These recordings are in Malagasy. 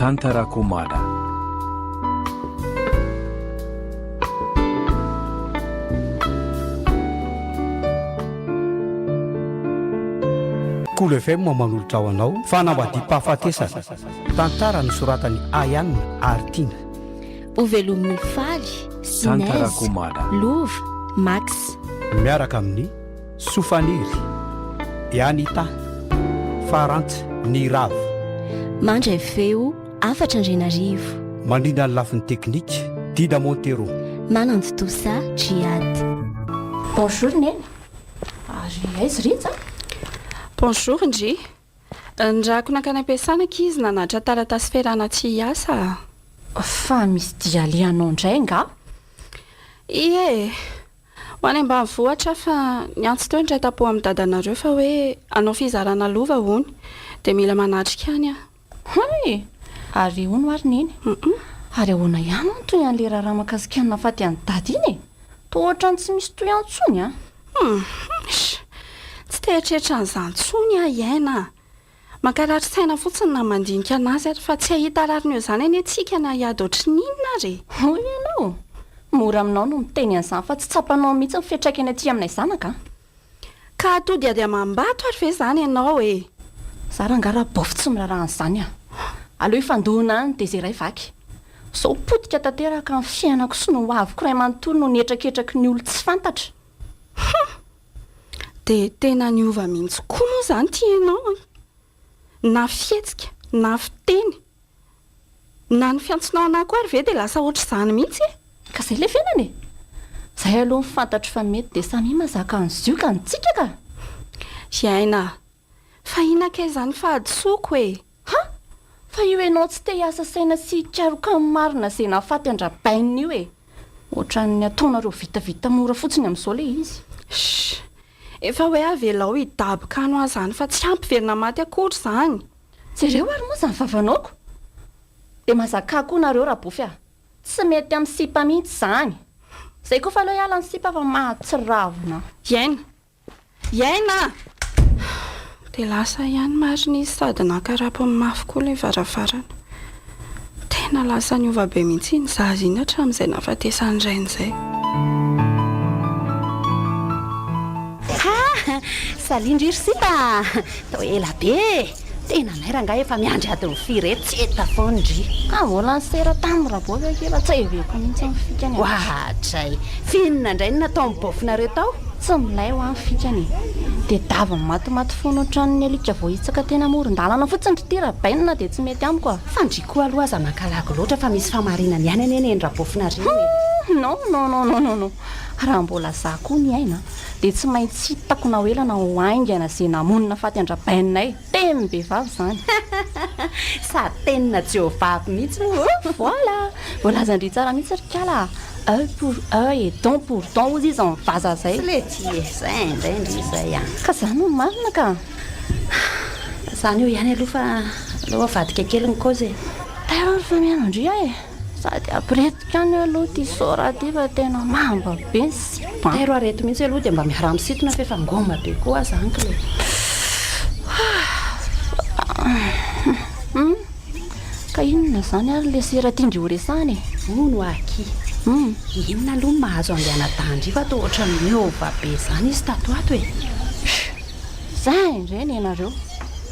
Tantarako Mada. Kolo FM manolotra ho anao fanambadiam-pahafatesana, tantara nosoratan'i Ayana ary Tiana. Hovelomin'i Faly, Sinez, Lova, Max. Miaraka amin'ny Sofaniry, Anita, Farantsa, Nirava. Mandray feo, Hafatra Andrianarivo. Mandrindra ny lafiny teknika, Dida Montero. Manantontosa, Djihad. Bonjour Neny. Ary aiza Rija? Bonjour ndry. Nirahako nankany am-piasana akia izy nanatitra taratasy fialana tsy hiasa a. Fa misy dia alehanao indray angaha? Ie e! Ho any ambanivohitra aho fa niantso teo ny iray tampo amin'i dadanareo fa hoe hanao fizarana lova hono dia mila manatrika any aho. Hay! Ary hono ary Neny? Ary ahoana ihany hono toy an'ilay raharaha mahakasika ny nahafaty an'i Dada iny e? Toa ohatran'ny tsy misy tohiny intsony an! Hum! Tsy te hieritreritra an'izany intsony aho Aina a! Mankarary saina fotsiny na mandinika anazy ary fa tsy hahita rariny eo izany anie tsika na hiady ohatry ny inona ary e! Hoy ianao? Mora aminao no miteny an'izany fa tsy tsapanao mihitsy ny fiantraikany aty aminay zanaka an! Ka atody ady amam-bato ary ve izany ianao e! Za rangahy Rabaofy tsy miraharaha an'izany an! Aleo hifandohana any dia izay iray vaky. Sao potika tanteraka ny fiainako sy ny ho aviko iray manontolo noho ny hetraketraky ny olon-tsy fantatra. Hum! Dia tena niova mihitsy koa moa izany ity ianao an! Na fihetsika, na fiteny, na ny fiantsonao anà koa ary ve dia lasa ohatr'izany mihitsy e! Ka izay ilay fiainana e! Izay aloha ny fantatro fa mety dia samia mahazaka ny zioga ny tsika ka! Hiaina a! Fa inona kay izany fahadisoako e! Ha! Fa io ianao tsy te hiasa saina sy hikaroka ny marina izay nahafaty an-dRabainina io e! Ohatran'ny ataonareo vitavita mora fotsiny amin'izao ilay izy. Shh! Efa hoe avelao hidaboka any hoa izany fa tsy hampiverina maty akory izany! Jereo ary moa izany vavanaoko! Dia mazakà koa nareo Rabofy a! Tsy mety amin'ny sipa mihitsy izany! Izay koa fa aleo hiala ny sipa fa mahatsiravina. Hiaina! Hiaina a! Dia lasa ihany marina izy sady nankarapony mafy koa ilay varavarana. Tena lasa niova be mihitsy iny zaza iny hatramin'izay nahafatesan'ny rainy izay. Ha! Salut ndry ry sipa a! Tao ela be e! Tena anay rangahy efa miandry adiny firy eto tsy hita foana ndry. Ka mbola nisera taminy Rabovy akia fa tsy heveriko mihitsy ny fikany a! Oadray! F'inona indray no nataon'ny baofinareo tao? Tsy milay hoa ny fikany e! Dia daviny matimaty foana ohatran'ny alika voahitsaka teny amoron-dalana fotsiny ry ty Rabainina dia tsy mety amiko a! Fa ndry koa aloha aza maka lagy loatra fa misy fahamarinany ihany anie neny Rabaofinareo e! Hum! Non non non non non! Raha mbola za koa ny aina dia tsy maintsy hitako na ho ela na ho haingana ze namono nafaty an-dRabainina e! Tenim-behivavy izany. Sady tenina jiovavy mihitsy moa ô! Voilà! Voalazan-dry tsara mihitsy ry kala a! Oeil pour oeil et dent pour dent hozy izy ny vaza zay. Tsy le ty e! Zay indray ndry izay a! Ka zany no marina ka! Zany eo ihany aloha fa aleo avadika kely ny kaozy e! Tairo ary fa mihaino an-dry aho e! Sady ampiretiko ihany aloha ity sora ity fa tena mamba be ny sipa an! Tairo ary eto mihitsy aloha dia mba miaraha misintona fa efa ngôma be koa aza any kle. Hum! Ka inona izany ary ilay sera tian-dry horesahana e? Hono hoa akia. Hum! Inona aloha no mahazo an'i anadahin-dry fa toa ohatran'ny miova be izany izy tato ato e? Zay indray nenareo.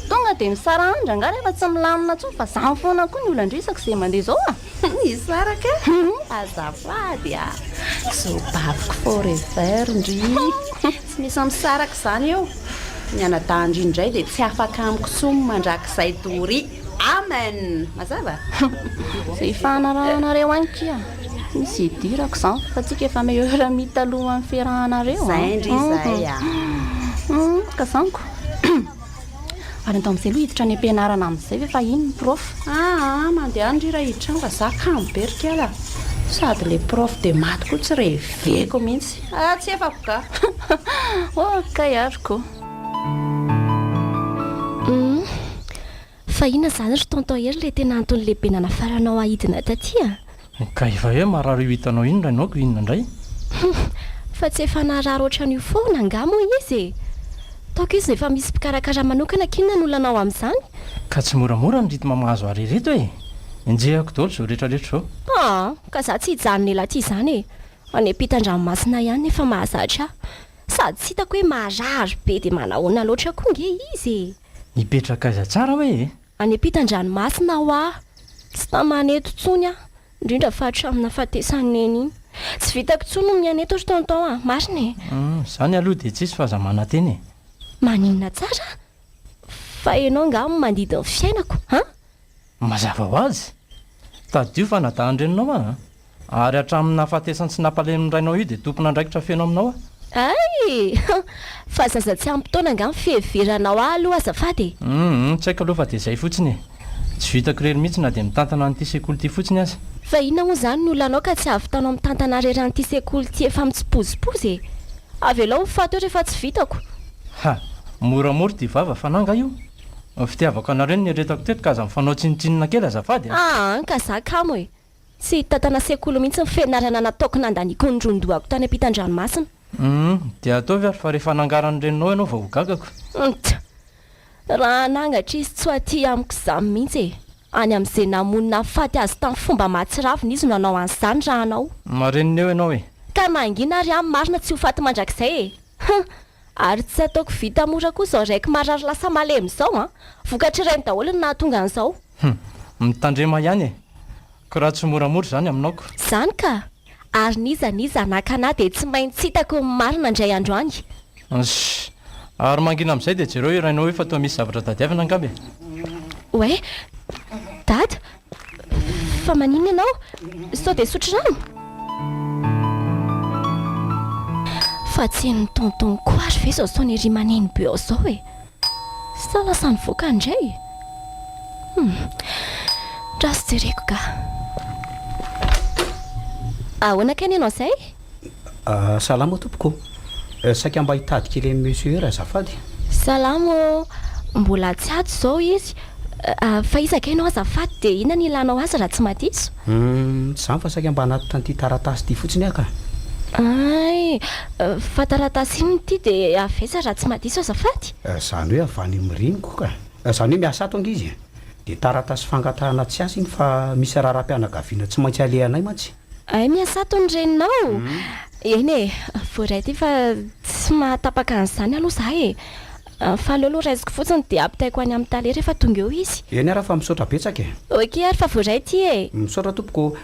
Tonga dia misarahana angaha rehefa tsy milamina intsony fa zany foana koa ny olon-dry isaky izay mandeha izao a! Nisaraka? Azafady a! Zobaviko forever ndry! Tsy misy misaraka izany eo. Ny anadahin-dry indray dia tsy afaka amiko intsony mandrakizay doria. Amen! Mazava? Izay ifanarahanareo any kia. Tsy misy idirako izany fa tsika efa meilleur ami talohan'ny fiarahanareo an! Zay ndry izay a! Ka zaniko. Ary andao amin'izay aloha hiditra any am-pianarana amin'izay ve fa iny ny prof. Aa mandeha any ndry raha hiditra any fa za kamo be ry kala a! Sady le prof de maty koa tsy reveko mihitsy. Ah tsy efako ka! Ok ary ko. Humm. Fa inona izany ry tonton Hery ilay tena antony lehibe nanafaranao ahy hidina taty a? Ka efa hoe marary io hitanao iny rainao ko inona indray? Humm. Fa tsy efa narary ohatran'io foana angaha moa izy e? Taoko izy no efa misy mpikarakara manokana k'inona no olanao amin'izany? Ka tsy moramora ny rythme mahazo ahy reto e! Enjehako daholo izao rehetra rehetra izao. Aa, ka za tsy hijanona ela aty izany e! Any ampitan-dranomasina ihany nefa mahazatra ahy. Sady tsy hitako hoe marary be dia manahoana loatra koa nge izy e! Hipetraka aiza tsara hoe e? Any ampitan-dranomasina hoa! Tsy tamana eto intsony aho, indrindra fa hatramin'ny nahafatesan'i Neny iny. Tsy vitako intsony ny miaina eto ry Tonton a! Marina e! Hum, izany aloha dia tsisy fa aza manantena e! Maninona tsara? Fa ianao angaha no mandidy ny fiainako, an? Mazava ho azy! Tadidio fa nadahan-dreninao aho an! Ary hatramin'ny nahafatesany sy nampalemy ny rainao io dia tompon'andraikitra feno aminao aho. Hay! Fa zaza tsy ampy taona angaha ny fiheveranao ahy aloha azafady e! Hum, tsy haiko aloha fa dia izay fotsiny e! Tsy vitako irery mihitsy na dia mitantana an'ity sekoly ity fotsiny aza. Fa inona moa izany ny olanao ka tsy ahavitanao mitantana irery an'ity sekoly ity efa mitsipozipozy e? Avelao ho faty eo rehefa tsy vitako. Ha! Moramora ity vava fa nanga io! Ny fitiavako anareo no nieretako teto ka aza mifanao tsinontsinona kely azafady a! Aa ka za kamo e! Tsy hitantana sekoly mihitsy ny fianarana nataoko nandaniako ny ron-dohako tany ampitan-dranomasina. Humm, dia ataovy ary fa rehefa hanangaran'ny reninao ianao vao ho gagako. Humm-tch! Raha hanangatra izy tsy ho aty amiko izany mihitsy e! Any amin'izay namono nahafaty azy tamin'ny fomba mahatsiravina izy no hanao an'izany raha hanao. Marenina eo ianao e! Ka mangina ary aho marina tsy ho faty mandrakizay e! Humm! Ary tsy ataoko vita mora koa izao raiko marary lasa malemy izao an! Vokatr'ireny daholo no nahatonga an'izao. Hum! Mitandrema ihany e! Ko raha tsy moramora izany aminao ko. Izany ka! Ary n'iza n'iza hanaka anah dia tsy maintsy hitako ny marina indray andro any. Ssy! Ary mangina amin'izay dia jereo io rainao io fa toa misy zavatra tadiavina angamba e! Oay! Dada! Fa maninona ianao? Sao dia hisotro rano? Fa tsy henon'i tonton ko ary ve izao sonnerie maneno be ao izao e? Sa lasa nivoaka indray? Hum. Ndraso jereko ka. Ahoana kay ny anao izay? Salama tompoko o! Saika mba hitady kely an'i Monsieur Hery azafady. Salama ô! Mbola tsy ato izao izy. Fa iza kay ianao azafady dia inona no ilanao azy raha tsy madiso? Humm, tsy izany fa saika mba hanatitra an'ity taratasy ity fotsiny aho ka. Hay! Fa taratasy inona ity dia avy aiza raha tsy madiso azafady? Izany hoe avy any amin'ny reniko ka. Izany hoe miasa ato ange izy e. Dia taratasy fangatahana tsy asa iny fa misy raharaham-pianakaviana tsy maintsy alehanay mantsy. Hay miasa ato ny reninao? Eny e, voaray ity fa tsy mahatapaka an'izany aloha za e. Fa aleo aloha raisiko fotsiny dia ampitaiko any amin'ny tale rehefa tonga eo izy. Eny ara fa misaotra betsaka e. Ok ary fa voaray ity e. Misaotra tompoko ô.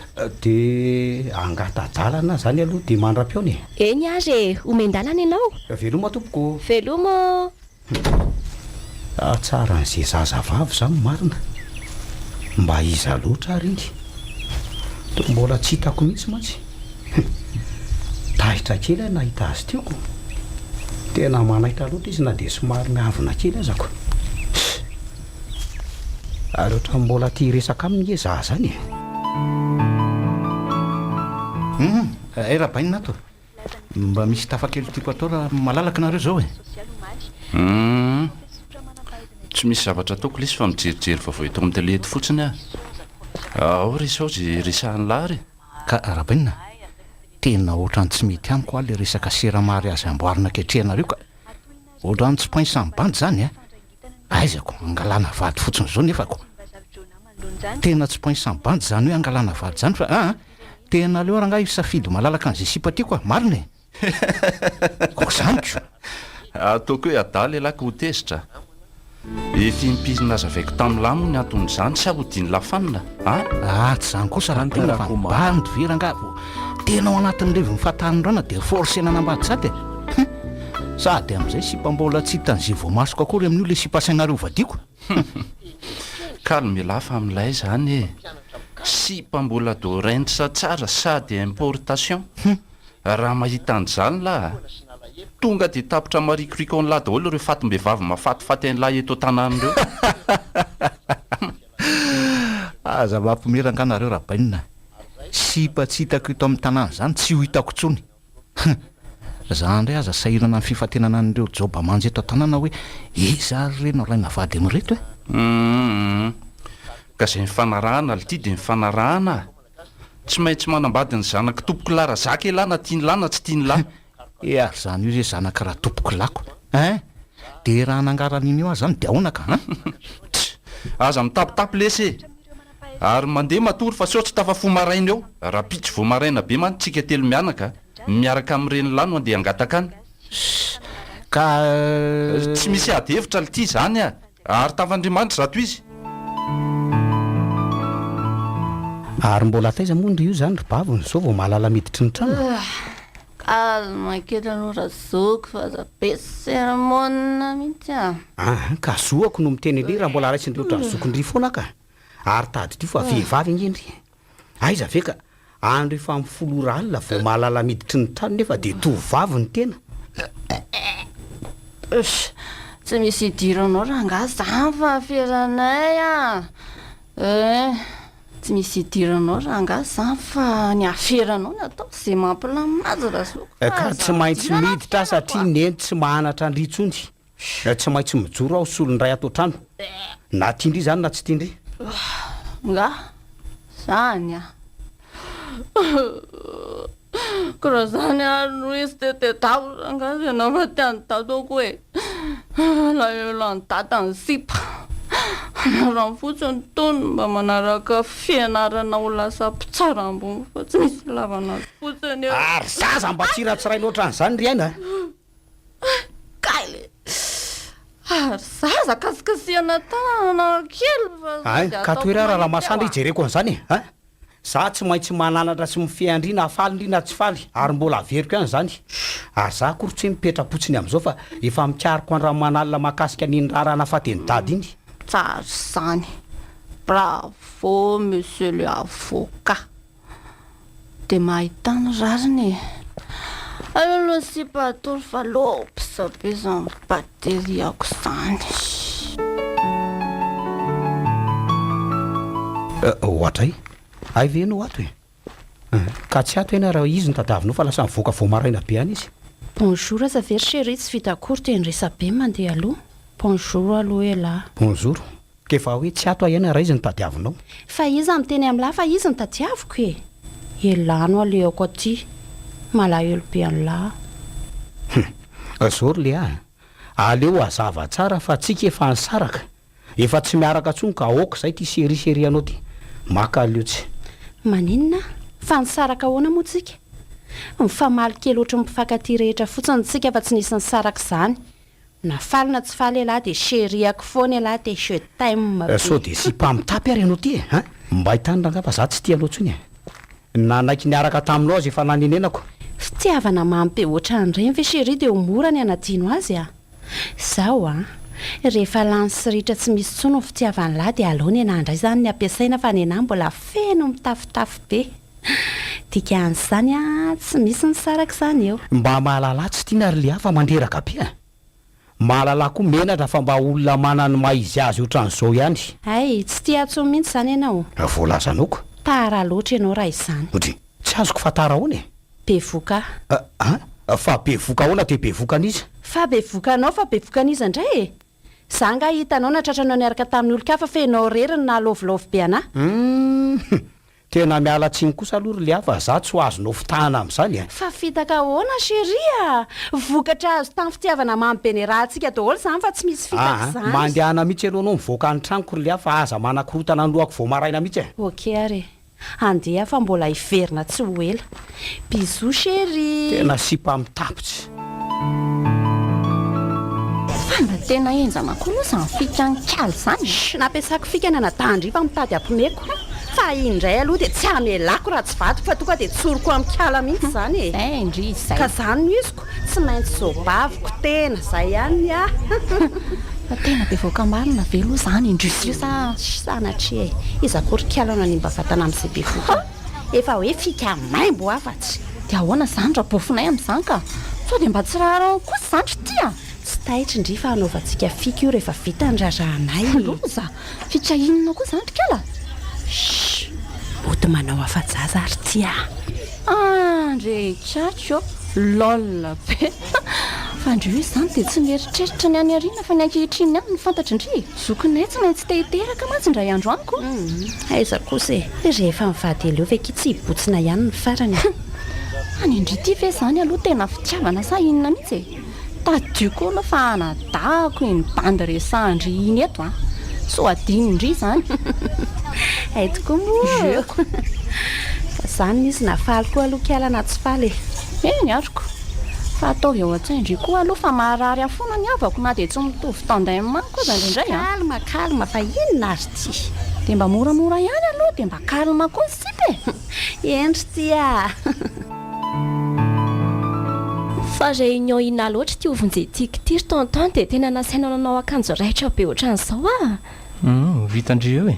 Dia angata-dalana izany aloha dia mandra-pihaona e. Eny ary e, omen-dalana ianao. Veloma tompoko ô. Veloma ô. Hatsaran'izay zazavavy izany marina. Mba iza loatra ary iny? Toa mbola tsy hitako mihitsy mantsy. Taitra kely aho nahita azy teo ko. Tena manaitra loatra izy na dia somary miavona kely aza ko. Ary ohatran'ny mbola te hiresaka aminy nge za zany e. Hum, eh Rabainina ato. Mba misy tafa kely tiako atao raha malalaka nareo zao e. Humm. Tsy misy zavatra ataoko lesy fa mijerijery vaovao eto amin'ny télé eto fotsiny aho. Ao re sao ze resahan'lah ary e. Ka Rabainina, tena ohatran'ny tsy mety amiko hoa le resaka sera mariazy amboarina ketrehanareo ka. Ohatran'ny tsy poinsa amin'ny bandy zany a. Aiza ko, angalana vady fotsiny zao nefa ko. Tena tsy poinsa amin'ny bandy zany hoe angalana vady zany fa aa. Tena aleo rangahy hisafidy malalaka an'izay sipa tiako a! Marina e! Ko zany ko! Ataoko hoe adala ialahy ka ho tezitra a! Efa impiry nazavaiko tamin'lah moa ny anton'izany sa hodian'lah fanina a? Ah tsy zany kosa Rabaina fa ny bandy ve rangahy vao tena ao anatin'ny revy mifantanorana dia forcena hanambady sady e! Hum! Sady amin'izay sipa mbola tsy hitan'izay voamasoko akory amin'io le sipa asainareo vadiako. Calme elah fa milay zany e! Sipa mbola dorentsa tsara sady importation. Raha mahita an'izany lah a! Tonga dia tapitra marikoriko an'lah daholo ireo fatim-behivavy mahafatifaty an'lah eto an-tanàna ireo. Aza mampiomehy rangahy nareo Rabainina. Sipa tsy hitako eto amin'ny tanàna izany tsy ho hitako intsony. Hum! Za ndray aza sahirana amin'ny fifantenana an'ireo joba manja eto an-tanàna hoe iza ary re no alaina vady amin'ireto e? Hum! Ka izay nifanarahana lty dia nifanarahana a! Tsy maintsy manambady ny zanak'i tompokolahy Razaka elah na tian'lah na tsy tian'lah. E ary zany io ve zanak'i Ratompokolahy hein! Dia raha nangaran'iny eo aho zany dia ahoana ka hein? Tch! Aza mitapitapy lesy e! Ary mandeha matory fa sao tsy tafafoha maraina eo. Rahampitso vao maraina be mantsy tsika telo mianaka miaraka amin'ireny lahy no andeha hangataka any. Ssss ka. Tsy misy ady hevitra lty izany a! Ary tafandriamanitra zato izy. Ary mbola taiza moa ndry io zany ry bavy no zao vao mahalala miditry ny trano? Calme kely aloha razoky fa aza be sermon mihitsy a! Aa ka zoako no miteny ndry raha mbola raisindry ohatran'ny zokindry foana ka! Ary tadidio fa vehivavy ange ndry e! Aiza ve ka andro efa amin'ny folo ora alina vao mahalala miditry ny trano nefa dia tovovavy ny tena? Euhh! Tsy misy idiranao rangahy zany fa aferanay a! Eh! Tsy misy idiranao rangahy zany fa ny aferanao no atao ze mampilamina azy razoky fa Ka aza tsy maintsy ampidirana miditra aho fiainako satria a! neny tsy mahanatra an-dry intsony. Tsy maintsy mijoro aho solon-dray ato an-trano. Na tian-dry izany na tsy tian-dry. Nga? Zany a! Ko raha zany ary no izy dia tedavo rangahy izay nahafaty an'i dadako e! Alahelo an'i dada ny sipa. Anarany fotsiny tony mba manaraka fianarana ho lasa mpitsara ambony fa tsy misy ilavana azy fotsiny eo. Ary zaza mba tsiratsiraina ohatran'izany ry aina a! Kay le! Ary zaza kasikasihana tanana kely fa sao Hay, dia ka ataoko toera ary mahitsy Ramasandra eo a! hijereko an'izany e! Hein! Za tsy maintsy mananatra sy mifehy an-dry na faly ndry na tsy faly, ary mbola averiko ihany izany. Ary za akory tsy hoe mipetra-potsiny amin'izao fa efa mikaroka an-dRamanalina mahakasika an'iny raharaha nafaten'i Dada iny. Tsara izany! Bravo monsieur le avocat! Dia mahita ny rariny e. Aleo aloha ny sipa hatory fa lopsa be izany batterie-ko izany. Oadray, hay ve ianao ato e? Ka tsy ato ianao raha izy no tadiavinao fa lasa nivoaka vao maraina be any izy. Bonjour aza ve ry chérie tsy vita akory dia ny resabe mandeha aloha. Bonjour aloha elah. Bonjour. K'efa hoe tsy ato ahiana raha izy no tadiavinao. Fa iza miteny amin'lah fa izy no tadiaviko e! Elah no alehako aty, malahelo be an'lah. Hum! Zao ry Léa a! Aleo hazava tsara fa tsika efa nisaraka, efa tsy miaraka tsony ka aoka izay ty chéri chéri anao ty, maka aleo tsy. Maninona? Fa nisaraka ahoana moa tsika? Mifamaly kely ohatry ny mpifankatia rehetra fotsiny tsika fa tsy nisy nisaraka izany. Na faly na tsy faly ialahy dia chérie-ako foana ialahy dia je t'aime be. Sao dia sipa mitapy ary ianao ty e hein! Mbay tany rangahy fa za tsy tia anao tsony e! Nanaiky niaraka taminao aza efa nanenenako. Fitiavana mamy be ohatran'ireny ve chérie dia ho mora ny hanadino azy a! Zao an! Rehefa lany sy ritra tsy misy intsony ny fitiavan'lah dia aleo nenah indray izany ny ampiasaina fa nenah mbola feno mitafotafo be. Dikan'izany an, tsy misy misaraka izany eo. Mba mahalalà tsy tiana ry Léa fa mandreraka be a! Mahalalà koa menatra fa mba olona manana ny maha izy azy otran'izao ihany. Hay, tsy tia intsony mihitsy izany ianao. Voalazanao ko. Tara loatra ianao raha izany. Dry, tsy azoko fa tara ahoana e? Bevoka aho. An? Fa bevoka ahoana dia bevoka an'iza? Fa bevoka anao fa bevoka an'iza indray e? Za angaha hitanao na tratranao niaraka tamin'ny olon-kafa fa ianao irery no naha-lôvilôvy be anà? Humm! Tena miala tsiny kosa aloha ry Léa fa za tsy ho azonao fitahana amin'izany e! Fa fitaka ahoana chérie a! Vokatra azo tamin'ny fitiavana mamy be niarahantsika daholo izany fa tsy misy fitaka Aa, izany. mandehana mihitsy aloha anao mivoaka ny tranoko ry Léa fa aza manakorotana ny lohako vao maraina mihitsy e! Ok ary e! Handeha aho fa mbola hiverina tsy ho ela. Bisous chérie! Tena sipa mitapitsy. Fa mba tena henjana koa aloha izany fikan'i Kally izany e! Shh! Nampiasako fika ny anadahin-dry fa mitady hampimeko. Fa iny indray aloha dia tsy hamelako raha tsy vadiko fa tonga dia tsoriko amin'i Kala mihitsy izany e! Izay ndry izay. Ka izany no iziko, tsy maintsy zobaviko tena, izay ihany ny ahy. Fa tena bevoka marina ve aloha izany indrisy io sa. Shh! Sanatria e! Iza akory Kala no hanimba vatana amin'izay bevoka? Efa hoe fika maimbo afatsy. Dia ahoana izany rabofinay amin'izany ka? Sao dia mba tsy raharahao kosa izany ry ty a! Tsy taitra ndry fa hanaovantsika fika io rehefa vita ny raharahanay e! Loza! Fika inona koa izany ry kala? Shh! Mody manao afa-jaza ary ty a! Andre Tchatcho ô! Lol be! Fa ndry io izany dia tsy mieritreritra ny any aoriana fa ny ankehitriny ihany no fantatry ndry e! Zokinay tsy maintsy te hiteraka mantsy indray andro any ko! Humm! Aiza kosa e! Rehefa mivady aleo ve akia tsy hibotsina ihany ny farany e! Any ndry ity ve izany aloha tena fitiavana sa inona mihitsy e! Tadidio koa aloha fa anadahako iny bandy resahan-dry iny eto an! Sao adinondry izany! Hay tokoa moa. Jeu-ko. Fa izany izy na faly koa aloha kiala na tsy faly e. Eny ariko. Fa ataovy ao an-tsain-dry koa aloha fa maharary ahy foana ny havako na dia tsy mitovy tandem amiko aza indraindray an. Calme, calme fa inona ary ity? Dia mba moramora ihany aloha dia mba calme koa ny sipa e. Hendry ity ah. Fa réunion inona loatra ity hovonjentiako ity ry tonton dia tena nasainao nanao akanjo raitra be ohatran'izao ah. Hum, vitan-dry eo e.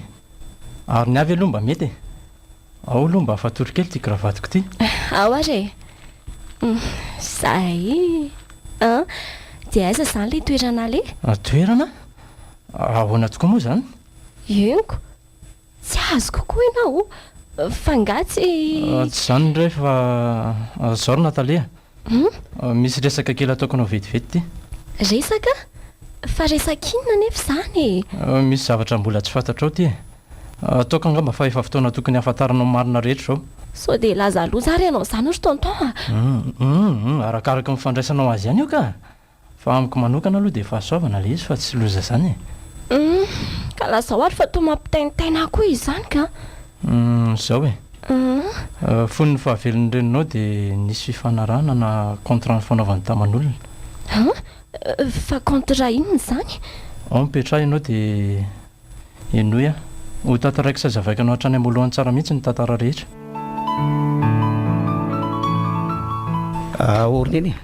Ary ny avy aloha mba mety e. Ao aloha mba afatory kely ity kravatiko ity. Ao ary e. Hum, zay an. Dia aiza izany ilay toerana aleha? Toerana? Ahoana tokoa moa izany? Henoko. Tsy azoko koa ianao, fa nga tsy. Tsy izany re fa izao ry Nathalie a. Misy resaka kely ataoko anao vetivety ity. Resaka? Fa resaka inona anefa izany e? Misy zavatra mbola tsy fantatrao ity e. Ataoko angamba fa efa fotoana tokony hahafantaranao ny marina rehetra izao. Sao dia hilaza loza ary ianao izany ry tonton a! Hum, arakaraka ny fandraisanao azy ihany io ka! Fa amiko manokana aloha dia fahasoavana ilay izy fa tsy loza izany e! Humm, ka lazao ary fa toa mampitaintaina ahy koa izany ka! Humm, izao e! Humm. Fony ny fahavelon'ny reninao dia nisy fifanarahana na contrat nifanaovany taman'olona. An? Fa contrat inona izany? Ao mipetraha ianao dia Henoy aho. Ho tantaraiko sy hazavaiko anao hatrany am-boalohany tsara mihitsy ny tantara rehetra. Ahoana eny e?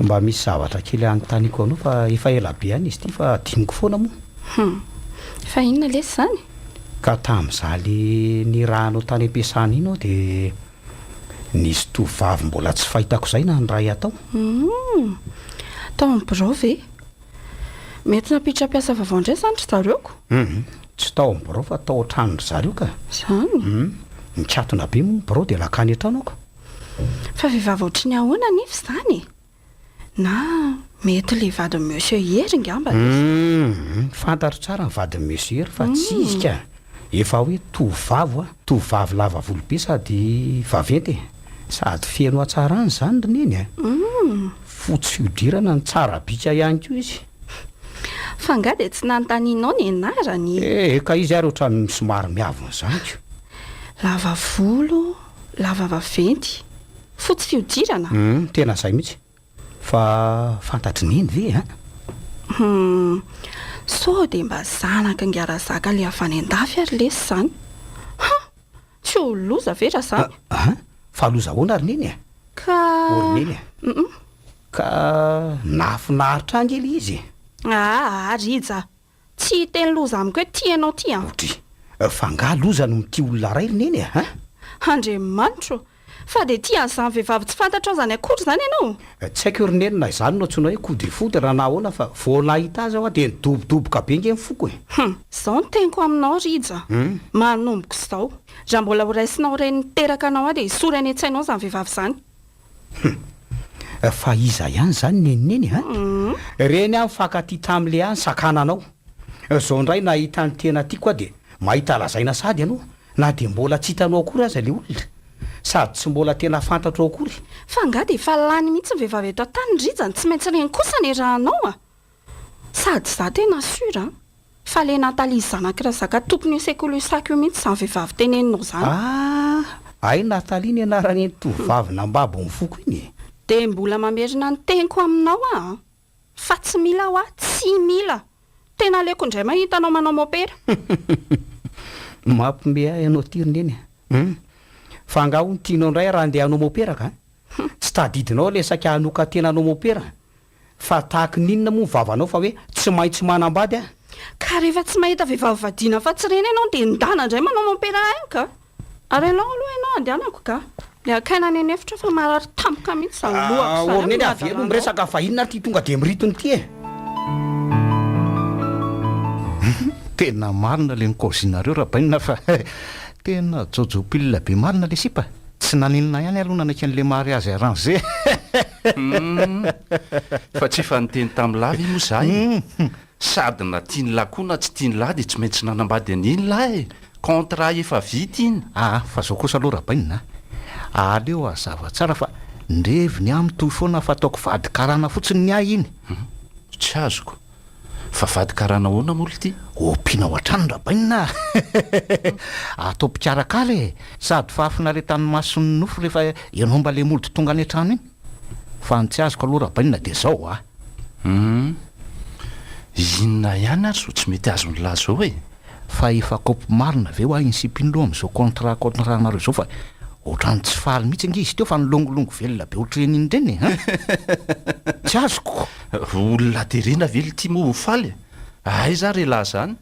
Mba misy zavatra kely hanontaniako anao fa efa ela be ihany izy ity fa adinoko foana moa. Hum. Fa inona lesy izany? Ka tamin'izaho le nirahanao tany am-piasana iny aho dia nisy tovovavy mbola tsy fahitako izay nandray ahy tao. Hum. Tao amin'ny birao ve? Mety nampiditra mpiasa vaovao indray izany ry zareo ko? Hum, tsy tao amin'ny birao fa tao an-tranon-dry zareo ka. Izany? Hum, nikatona be moa ny birao dia nakany an-trano aho ka. Fa vehivavy ohatry ny ahoana anefa izany e? Na mety ilay vadin'i Monsieur Hery ngamba ilay izy. Hum, fantatro tsara ny vadin'i Monsieur Hery fa tsy izy ka. Efa hoe tovovavy hoa, tovovavy lava volo be sady vaventy e. Sady feno hatsarana izany ry Neny a! Humm! Fotsy fihodirana no tsara bika ihany koa izy. Fa angaha dia tsy nanontanianao ny anarany e? Eh, ka izy ary ohatran'ny somary miavona izany ko. Lava volo, lava vaventy, fotsy fihodirana? Humm, tena izay mihitsy. Fa fantatr'i Neny ve an? Humm, sao dia mba zanak'ingahy Razaka ilay avy any an-dafy ary lesy izany? Han! Tsy ho loza ve raha izany? An! Fa loza ahoana ry Neny a? Ka. O ry Neny a! Humm. Ka nahafinaritra ahy ange ilay izy e! Aa Rija a! Tsy hiteny loza amiko hoe tia anao ity an! Odry! Fa angaha loza no mitia olona iray ry Neny a! An! Andriamanitro ô! Fa dia tia an'izany vehivavy tsy fantatrao izany akory izany ianao? Tsy haiko ry Neny na izany no antsoina hoe coup de foudre na ahoana fa vao nahita azy aho dia nidobodoboka be ange ny foko e! Hum! Izao no teniko aminao Rija a! Manomboka izao, raha mbola ho raisinao reny niteraka anao aho dia esory any an-tsainao izany vehivavy izany. Hum! Fa iza ihany izany Neny Neny a? Reny aho nifankatia tamin'i Léa nisakana anao. Izao indray nahita ny tena tiako aho dia mahita lazaina sahady ianao. Na dia mbola tsy hitanao akory aza ilay olona, sady tsy mbola tena fantatrao akory. Fa angaha dia efa lany mihitsy ny vehivavy eto an-tany Rija no tsy maintsy reny kosa ny erahanao a! Sady za tena sûr an! Fa le Nathalie zanaky Razaka tompon'io sekoly USAC io mihitsy izany vehivavy teneninao izany. Ah! Hay Nathalie ny anaran'iny tovovavy nambabo ny foko iny e! Dia mbola mamerina ny teniko aminao aho an! Fa tsy mila hoa, tsy mila! Tena aleoko indray mahita anao manao mopera. Mampime ahy ianao ity ry Neny a! Hum! Fa angaha hono tianao indray raha andeha hanao mopera ka? Tsy tadidinao ilay saika hanokan-tena hanao mopera? Fa tahaky ny inona moa ny vavanao fa hoe tsy maintsy manambady aho? Ka rehefa tsy mahita vehivavy vadiana afa-tsy ireny ianao dia ndana indray manao mopera ainy ka! Ary alao aloha ianao andehanako ka! Le akaina any an'efitra fa marary tampoka mihitsy izany lohako izany Or neny amin'ny avy elo hadalanao. miresaka fa inona ary ity tonga dia miritona ity e! Tena marina le nikaozinareo Rabainina fa tena jojopile be marina le sipa, tsy naninona ihany aloha nanaiky an'le mariage arrangé. Humm fa tsy efa niteny tamin'lah ve moa za e? Sady na tian'lah koa na tsy tian'lah dia tsy maintsy nanambady an'iny lah e! Contrat efa vita iny. Aa fa zao kosa aloha Rabainina a! Aleo hazava tsara fa ny revy ny ahy mitohy foana fa ataoko vady karana fotsiny ny ahy iny. Tsy azoko. Fa vady karana ahoana moa lty? Ompiana ao an-trano Rabainina a! Atao mpikarakara e! Sady fahafinaretan'ny mason'ny nofo rehefa ianao mba le mody tonga any an-trano iny. Fa ny tsy azoko aloha Rabainina dia zao a! Hum! Inona ihany ary izao tsy mety azon'lah zao e? Fa efa kaopy marina ve hoa iny sipa iny aloha amin'izao contrat contrat-nareo izao fa ohatran'ny tsy faly mihitsy ange izy teo fa nilongilongy velona be ohatr'ireny iny ireny e! Hein! Tsy azoko! Olona terena ve lty moa ho faly e? Aiza ary elah zany?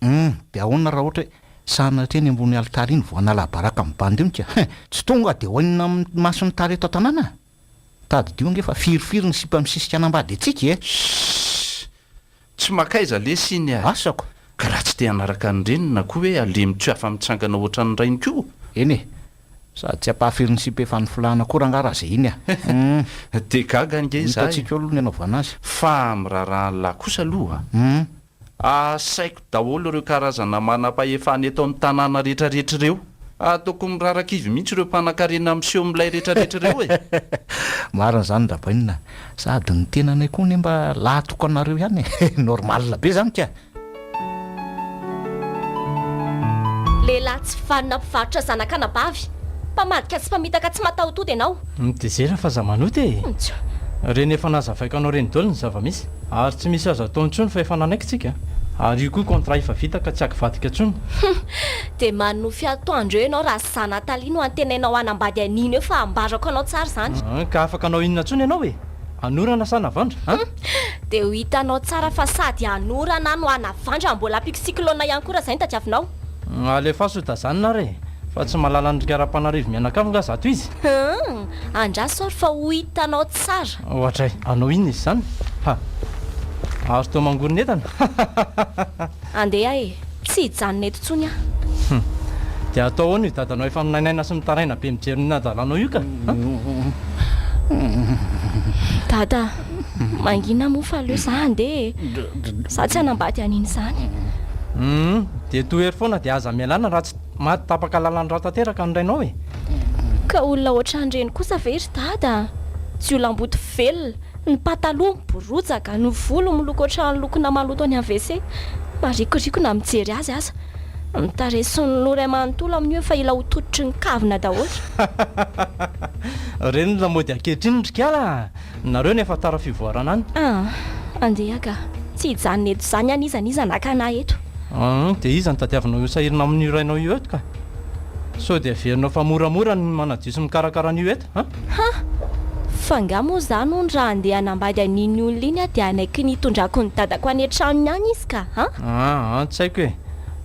Hum! Dia ahoana raha ohatra hoe sanatria eny ambony alitara iny vao hanala baraka amin'ny bandy iny ka? Hein! Tsy tonga dia hohainina amin'ny mason'ny tary eto an-tanàna? Tadidio ange fa firifiry ny sipa misisika hanambady antsika e! Shh! Tsy makaiza lesy iny a! Asako! Ka raha tsy te hanaraka ny reniny na koa hoe alemy tsy afa-mitsangana ohatran'ny rainy koa? Eny e! Sady tsy ampahafirin'ny sipa efa nifilahana koa rangaha raha izay iny a! Hum! Dia gaga ange Ho izahay. hitantsika eo aloha ny hanaovana azy. Fa amin'ny raharahan'lah kosa aloha a! Hum! Asaiko daholo ireo karazana manam-pahefana eto amin'ny tanàna rehetrarehetra ireo. Ataoko mirarak'ivy mihitsy ireo mpanankarena miseho milay rehetrarehetra ireo e! Marina izany Rabainina. Sady ny tenanay koa anie mba lahy tokanareo ihany e! Normal be izany ka! Lehilahy tsy vanona mpivarotra zanak'anabavy, mpamadika sy mpamitaka tsy mataho-tody ianao. Mitezera fa za manota e! Reny efa nazavaiko anao reny dol ny zava-misy. Ary tsy misy azo atao intsony fa efa nanaiky tsika. Ary io koa contrat efa vita ka tsy akivadika intsony. Hum! Dia manonofy atoandro eo ianao raha za Nathalie no antenainao hanambady an'iny eo fa ambarako anao tsara izany. Hum! Ka afaka hanao inona intsony ianao e? Hanorana sa hanavandra? An? Hum! Dia ho hitanao tsara fa sady hanorana no hanavandra mbola ampiako cyclone ihany koa raha izay no tadiavinao. Alefaso tazanina ary e! Fa tsy mahalala an'i Rika Rampanarivo mianakavy nga zato izy? Hum! Andraso ary fa ho hitanao tsara. Ohatray, hanao inona izy izany? Ha! Azo toa mangorona entana? Ha! Andeha e! Tsy hijanona eto intsony aho. Hum! Dia atao ahoana io dadanao efa minainaina sy mitaraina be mijery ny adalanao io ka? Ha! Dada, mangina moa fa aleo za handeha e! Za tsy hanambady an'iny izany. Hum! Dia tohero foana dia aza mialana raha tsy maty tapaka lalan-drà tanteraka ny rainao e! Ka olona ohatran'ireny kosa ve ry dada? Jiolahimboto velona, ny pataloha miborotsaka, ny volo miloko ohatran'ny lokona maloto any amin'ny WC. Marikoriko na mijery azy aza. Ny tarehy sy ny loha iray manontolo amin'io efa hila ho tototry ny kavina daholo. Ireny ny lamaody ankehitriny ry kala a! Nareo no efa tara fivoarana any. Ah, andeha ka. Tsy hijanona eto izany aho n'iza n'iza naka anà eto. Hum, dia iza no tadiavinao ho sahirana amin'io rainao io eto ka? Sao dia heverinao fa moramora ny manadio sy mikarakara an'io eto, an? Ha! Fa nga moa izany hono raha handeha hanambady an'iny olona iny aho dia hanaiky ny hitondrako ny dadako any an-tranony any izy ka, an? Aa, tsy haiko e.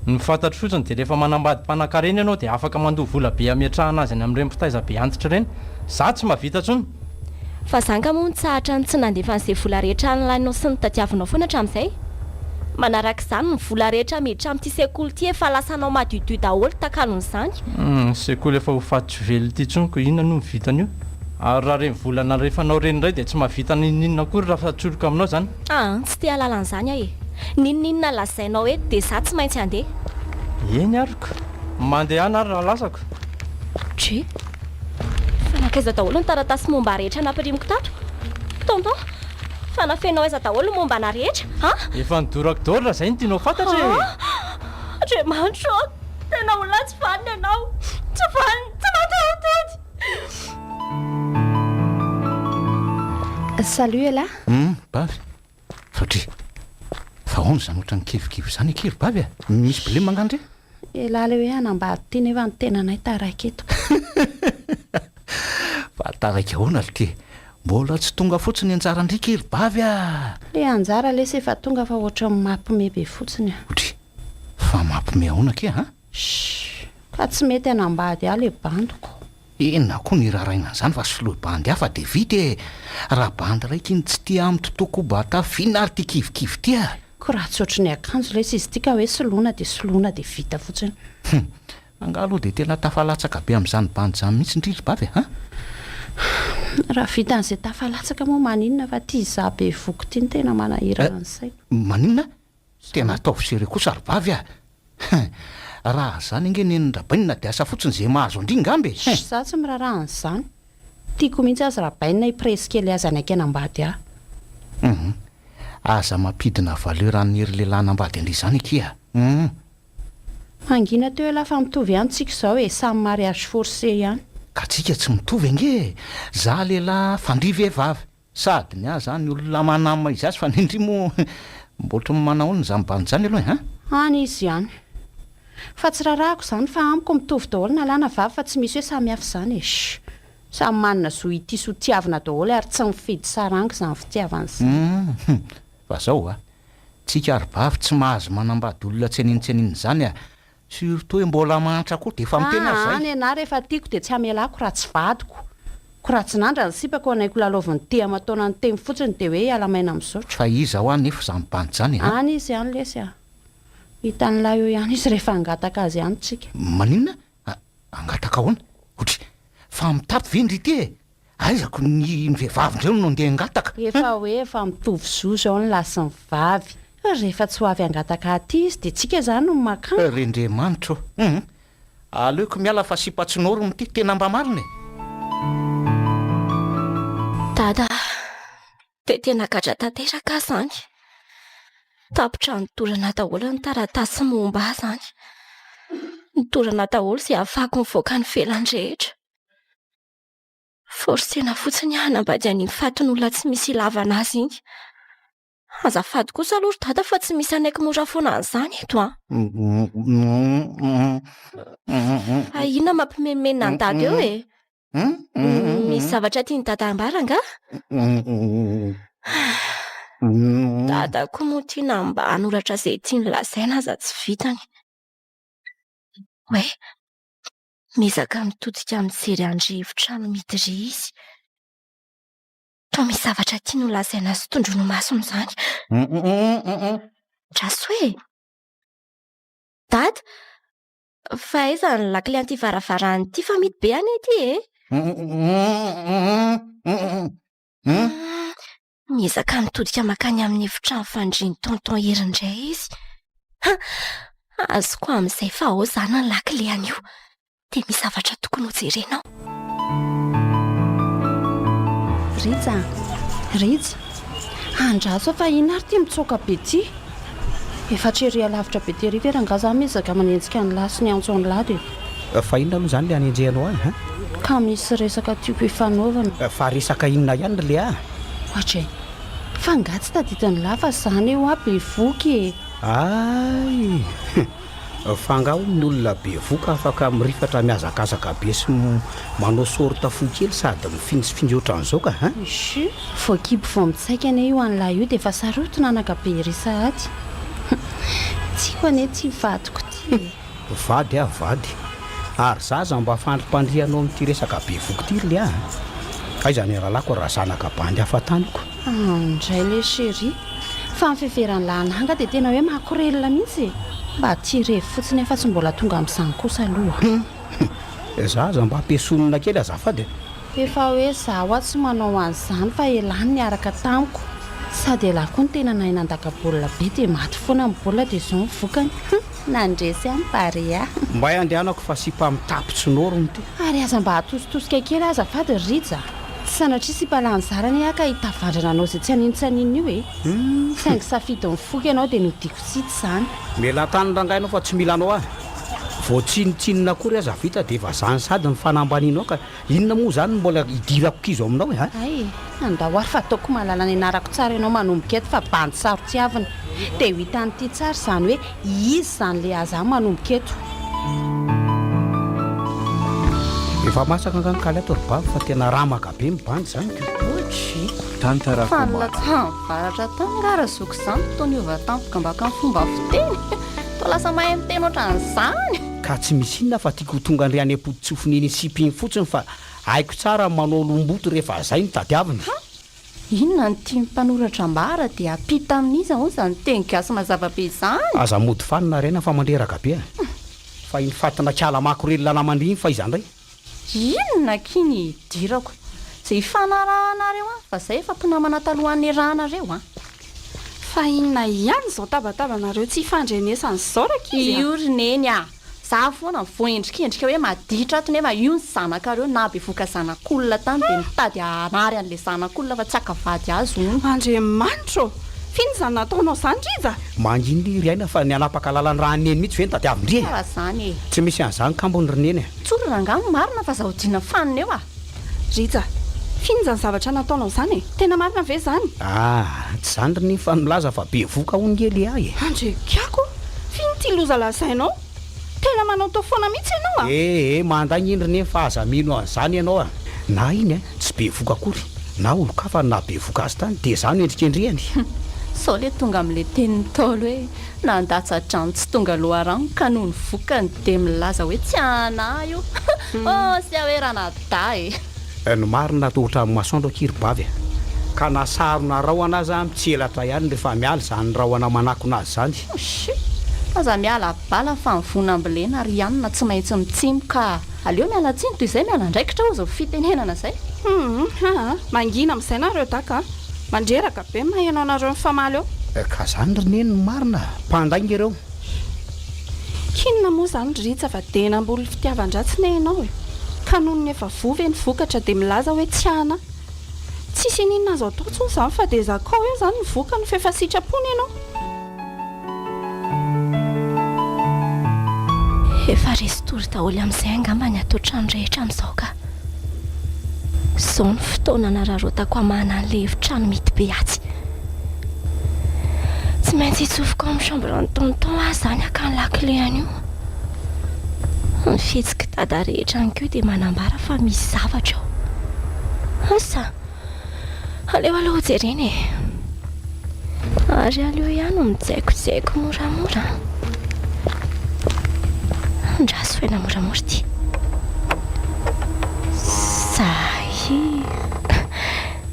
Ny fantatro fotsiny dia rehefa manambady mpanankarena ianao dia afaka mandoa vola be hametrahana azy any amin'ireny mpitaiza be antitra ireny. Za tsy mahavita intsony. Fa za nga moa nitsahatra ny tsy nandefa an'izay vola rehetra nilainao sy notadiavinao foana hatramin'izay? Manaraka izany ny vola rehetra miditra amin'ity sekoly ity efa lasanao madiodio daholo takalon'izany. Humm, sekoly efa ho faty tsy velona ity intsony ko inona no vitan'io? Ary raha ireny vola nalefanao ireny indray dia tsy mahavita n'inon'inona akory raha atsoriko aminao izany. Aa, tsy te hahalala an'izany aho e! N'inon'inona lazainao eto dia za tsy maintsy handeha. Eny ary ko! Mandehana ary raha lasako. Dre! Fa nankaiza daholo ny taratasy momba rehetra nampirimiko tato? Tonton, fa nafenao aiza daholo ny momba anà rehetra, an? Efa nodorako daholo raha izay no tianao fantatra e! Aa! Andriamanitro ô! Tena olona tsy vanona ianao! Tsy vanona, tsy mataho-tody! Salut elah! Hum, Bavy. Fa dre! Fa ahoana izany ohatran'ny kivikivy izany akia ry Bavy a? Misy blem angaha ndry? Elah le hoe hanambady ty nefa ny tenanay taraiky eto. Fa taraiky ahoana ry ty? Mbola tsy tonga fotsiny ny anjaran-dry ki ry Bavy a! Le anjara lesy efa tonga fa ohatran'ny mapme be fotsiny a. Dry! Fa mapme ahoana akia a? Shh! Fa tsy mety hanambady ahy le bandiko. Inona koa ny hiraraina an'izany fa soloy bandy hafa dia vita e! Raha bandy raika iny tsy tia amiko toa koa ba tafy inona ary ity kivikivy ity a! Ko raha tsy ohatry ny akanjo lesy izy ity ka hoe soloina dia soloina dia vita fotsiny. Hum! Angaha aloha dia tena tafalatsaka be amin'izany bandy izany mihitsy ndry ry bavy a! Raha vitan'izay tafalatsaka moa maninona fa ity izaho bevoky ity no tena manahirana ny saiko. Maninona? Tena ataovy sérieux kosa ry vavy a! Hein! Raha zany ange nenin-dRabainina dia asa fotsiny ze mahazo an-dry ngamba e! Hein! Za tsy miraharaha an'izany. Tiako mihitsy azy Rabainina hi-presse kely azy hanaiky hanambady ahy. Hum! Aza mampidina valeur an'iry lehilahy hanambady an-dry izany akia a! Hum. Mangina teo elah fa mitovy ihany tsika izao e, samy mariage forcé ihany. Ka tsika tsy mitovy ange e! Za lehilahy fa ndry vehivavy! Sady ny ahy zany olona manam izy azy fa ny ndry moa mba ohatry ny manahoana izany bandy izany aloha e! Hein? Any izy ihany. Fa tsy rarahako izany fa amiko mitovy daholo na lahy na vavy fa tsy misy hoe samy hafa izany e! Shh! Samy manana zo hitia sy ho tiavina daholo ary tsy mifidy saranga izany fitiavana izany. Hum! Fa zao a! Tsika ry bavy tsy mahazo manambady olona tsy an'inona tsy an'inona izany a! Surtout hoe mbola mahantra koa dia efa miteny aho Aa izay. nenah rehefa tiako dia tsy hamelako raha tsy vadiko. Ko raha tsy nandra ny sipako hanaiko lalaovin'ny tia aman-taonany teny fotsiny dia hoe hiala maina misaotra. Fa iza hoa anefa izany bandy izany e? Any izy any lesy a! Hitan'lah eo ihany izy rehefa hangataka azy any tsika. Maninona? Hangataka ahoana? Otry! Fa mitapy ve ndry ity e? Aiza ko ny ny vehivavy ndreo no ndeha hangataka? Efa hoe efa mitovy zo zao ny lahy sy ny vavy. Rehefa tsy ho avy hangataka aty izy dia tsika zany no makà. Ry Ndriamanitra ô! Hum! Aleoko miala fa sipa tsy norme ty, tena mba marina e! Dada a! Dia tena gadra tanteraka aho izany. Tapitra nodorana daholo ny taratasy momba ahy izany. Nodorana daholo izay ahafahako mivoaka any ivelany rehetra. Forcena fotsiny aho hanambady an'iny fatin'olona tsy misy ilavana azy iny. Azafady kosa aloha ry dada fa tsy misy hanaiky mora foana an'izany eto an. Fa inona mampimenomenona an'i dada eo e? Misy zavatra tian'i dada ambara angaha? Dada koa moa tiana mba hanoratra izay tiany lazaina aza tsy vitany. Oay, miezaka mitodika mijery an-dry efitrano mihidy ry izy. Toa misy zavatra tiany ho lazaina sy tondroiny masony izany. Andraso e! Dada, Fa aiza ny lakile an'ity varavarana ity fa mihidy be anie ity e? Miezaka mitodika mankany amin'ny efitrano fandrian'i Tonton Hery indray izy. Ha! Azoko amin'izay fa ao izany ny lakile an'io. Dia misy zavatra tokony hojerena ao. Rija a! Rija! Andraso fa inona ary ity mitsoaka be ity? Efa hatr'ery alavitra be tery ve rangaha za miezaka manenjika an'lah sy miantso an'lah dia. Fa inona aloha izany le anenjehanao ahy an? Ka misy resaka tiako hifanaovana. Fa resaka inona ihany ry Léa? Ohatray! Fa angaha tsy tadidin'lah fa za anie hoa bevoky e! Hay! Fa angaha hono ny olona bevoka afaka mirifatra mihazakazaka be sy manao sorte fohy kely sady mifinjifinjy ohatran'izao ka hein? Chut! Voakibo vao mitsaika anie io an'lah io dia efa sarotina anaka be ery sahady. Tiako anie ity vadiko ity e! Vady ah vady. Ary za aza mba fandrimpandrihanao amin'ity resaka bevoka ity ry Léa a! Aiza ny rahalahiko raha zanaka bandy hafa taniko? Andray le chérie, fa ny fiheveran'lah anah nga dia tena hoe makorelina mihitsy e! Mba tia revy fotsiny aho fa tsy mbola tonga amin'izany kosa aloha. Hum! Za aza mba ampiesonina kely azafady e! Efa hoe za hoa tsy manao an'izany fa elah no niaraka tamiko, sady elah koa no tena nahay nandaka baolina be dia maty foana ny baolina dia izao ny vokany, hum! Nandresy aho ny Barea. Mbay andehanako fa sipa mitapy tsy norme ty. Ary aza mba atositosika kely azafady ry Rija a! Tsy sanatria sipa lany zara anie aho ka hitavandrana anao izay tsy haninona tsy haninona io e! Saingy safidin'ny foko ianao dia nodiako tsy hita izany. Mialà tany rangahy ianao fa tsy mila anao aho. Vao tsinontsinona akory aza vita dia efa zany sady ny fanambanianao ka inona moa izany no mbola hidirako kizo aminao e a! Hay e! Andao ary fa ataoko mahalala ny anarako tsara ianao manomboka eto fa bandy saro-tiavina. Dia ho hitan'ity tsara izany hoe iza izany le aza manomboka eto. Efa masaka angaha ny kaly ato ry babo fa tena ramaka be ny bandy zany ko. Ohatry. Tantara Fa komana. nilatsahan'ny varatra tany angaha razoky izany toa niova tampoka mbaka ny fomba fiteny. Toa lasa mahay miteny ohatran'izany. Ka tsy misy inona fa tiako ho tonga ndry any am-poto-tsofiny iny sipa iny fotsiny fa haiko tsara ny manao lomboto rehefa zay no tadiavina. Inona no tian'ny mpanoratra ambara dia ampita amin'iza hono izany teny gasy mazava be izany? Aza mody fanina Rena fa mandreraka be a! Fa iny fatina kiala makorelina namandry iny fa iza ndray? Inona akia ny hidirako? Izay ifanarahanareo any fa zay efa mpinamana talohan'ny niarahanareo an! Fa inona ihany izao tabatabanareo tsy ifandrenesana izao rankizy a! Io ry neny a! Za foana voaendrikendrika hoe maditra ato nefa io ny zanakareo na bevoka zanak'olona tany dia mitady hanary an'le zanak'olona fa tsy haka vady azy hono. Andriamanitra ô! F'inona izany nataonao izany Rija? Manginy ry Aina fa ny hanapaka lalan'ny raha neny mihitsy ve no tadiavin-dry e? Tsara izany e! Tsy misy an'izany kambony ry neny a! Tsory rangahy ny marina fa aza odiana fanina eo a! Rija, f'inona izany zavatra nataonao izany e? Tena marina ve izany? Ah, tsy izany ry neny fa milaza fa bevoka hono nge Léa e! Andriakiako! F'inona ity loza lazainao? Tena manaotao foana mihitsy ianao a! Eh eh, mandainga iny ry neny fa aza mino an'izany ianao a! Na iny a, tsy bevoka akory, na olon-kafa no nahabevoka azy tany, dia izaho no endrikendrehany. Sao le tonga amin'le tenin'ny Ntaolo hoe nandatsa-drano tsy tonga loharano ka nony vokany dia milaza hoe tsy anah io. Oh sia hoe ranadahy e! Ny marina toa ohatran'ny masoandro akia ry bavy a! Ka na sarona rahona aza mitselatra ihany rehefa miala izany rahona manakona azy izany. Shh! Aza miala bala fa ny voa nambolena ry anona tsy maintsy mitsimoka a! Aleo miala tsiny toy izay miala andraikitra hoy izao fitenenana izay. Humm aa! Mangina amin'izay nareo daka a! Mandreraka be maheno anareo mifamaly eo. Ka zany ry neny no marina a! Mpandainga ireo. K'inona moa izany ry Rija fa dia namboly fitiavan-dratsy ne ianao e! Ka nony efa voa ve ny vokatra dia milaza hoe tsy ana! Tsisy ininona azo atao intsony izany fa dia zakao eo izany ny vokany f'efa sitrapony ianao. Efa resy tory daholo amin'izay angamba ny ato an-trano rehetra amin'izao ka. Izao no fotoana anararaotako hamahana an'ilay efitrano mihidy be atsy. Tsy maintsy hitsofoka ao amin'ny chambre-n'i tonton aho izany haka ny lakile an'io. Ny fihetsik'i dada rehetra ihany koa dia manambara fa misy zavatra ao. Asa! Aleo aloha hojerena e! Ary aleo ihany no mijaikojaiko moramora an! Andraso faina moramora ity. Zay!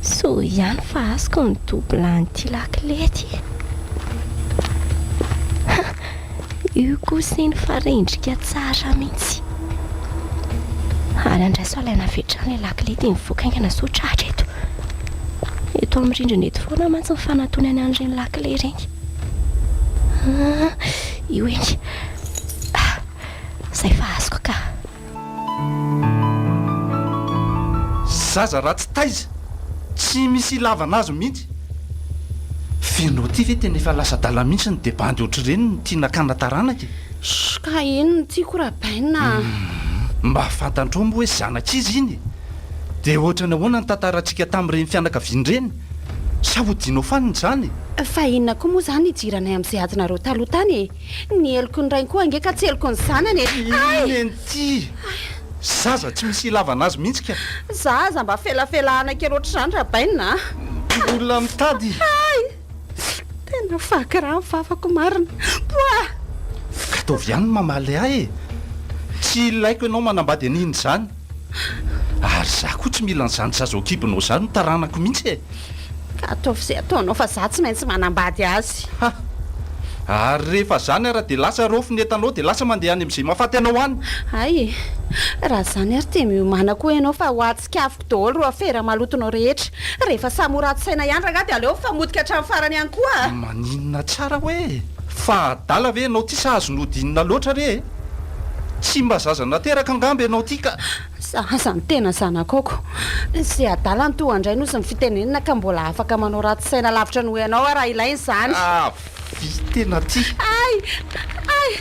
Soa ihany fa azoko ny double an'ity lakile ity. Io kosa iny fa rendrika tsara mihitsy. Ary andraso alaina avy hatrany ilay lakile dia mivoaka haingana sao tratra eto. Eto amin'ny rindrina eto foana mantsy ny fanatonany an'ireny lakile ireny. Ah, io iny. Ah, izay fa azoko ka. Zaza ratsy taiza, tsy misy ilavana azy mihitsy. F'ianao ity ve tena efa lasa adala mihitsy ny dia bandy ohatr'ireny no tiana hakana taranaka e? Shh ka inn no tiako rabaina a! Mba fantantrao moa hoe zanak'iza iny e? Dia ohatrany ahoana ny tantarantsika tamin'ireny fianakaviana ireny? Sa hodianao fanina izany e? Fa inona koa moa izany hidiranay amin'izay adinareo taloha tany e? Ny heloky ny rainy koa ange ka tsy heloky ny zanany e! Hay! Inona ity? Zaza tsy misy ilavana azy mihitsy ka! Zaza mba felafelahana kely ohatr'izany Rabainina a! Olona mitady! Hay! Tena vaky rà ny vavako marina! Poah! Ka ataovy ihany ny mamaly ahy e! Tsy ilaiko ianao manambady an'iny izany! Ary za koa tsy mila an'izany zaza ao an-kibonao izany ho taranako mihitsy e! Ka ataovy izay ataonao fa za tsy maintsy manambady azy. Ha! Ary rehefa zany ara dia lasa raofy ny entanao dia lasa mandeha any amin'izay mahafaty anao any. Hay e! Raha zany ary dia miomàna koa ianao fa ho atsikafiko daholo ireo afera malotonao rehetra. Rehefa samy ho ratsy saina ihany rangahy dia aleo mifamotika hatramin'ny farany ihany koa a! Maninona tsara hoe? Fa adala ve ianao ity sa azonao dinina loatra re e? Tsy mba zaza nateraka angamba ianao ity ka. Zaza ny tena zanak'aoko. Ze adala no toa an-drainy hozy ny fitenenana ka mbola afaka manao ratsy saina lavitra noho ianao aho raha ilaina izany. Avia tena aty. Hay! Hay!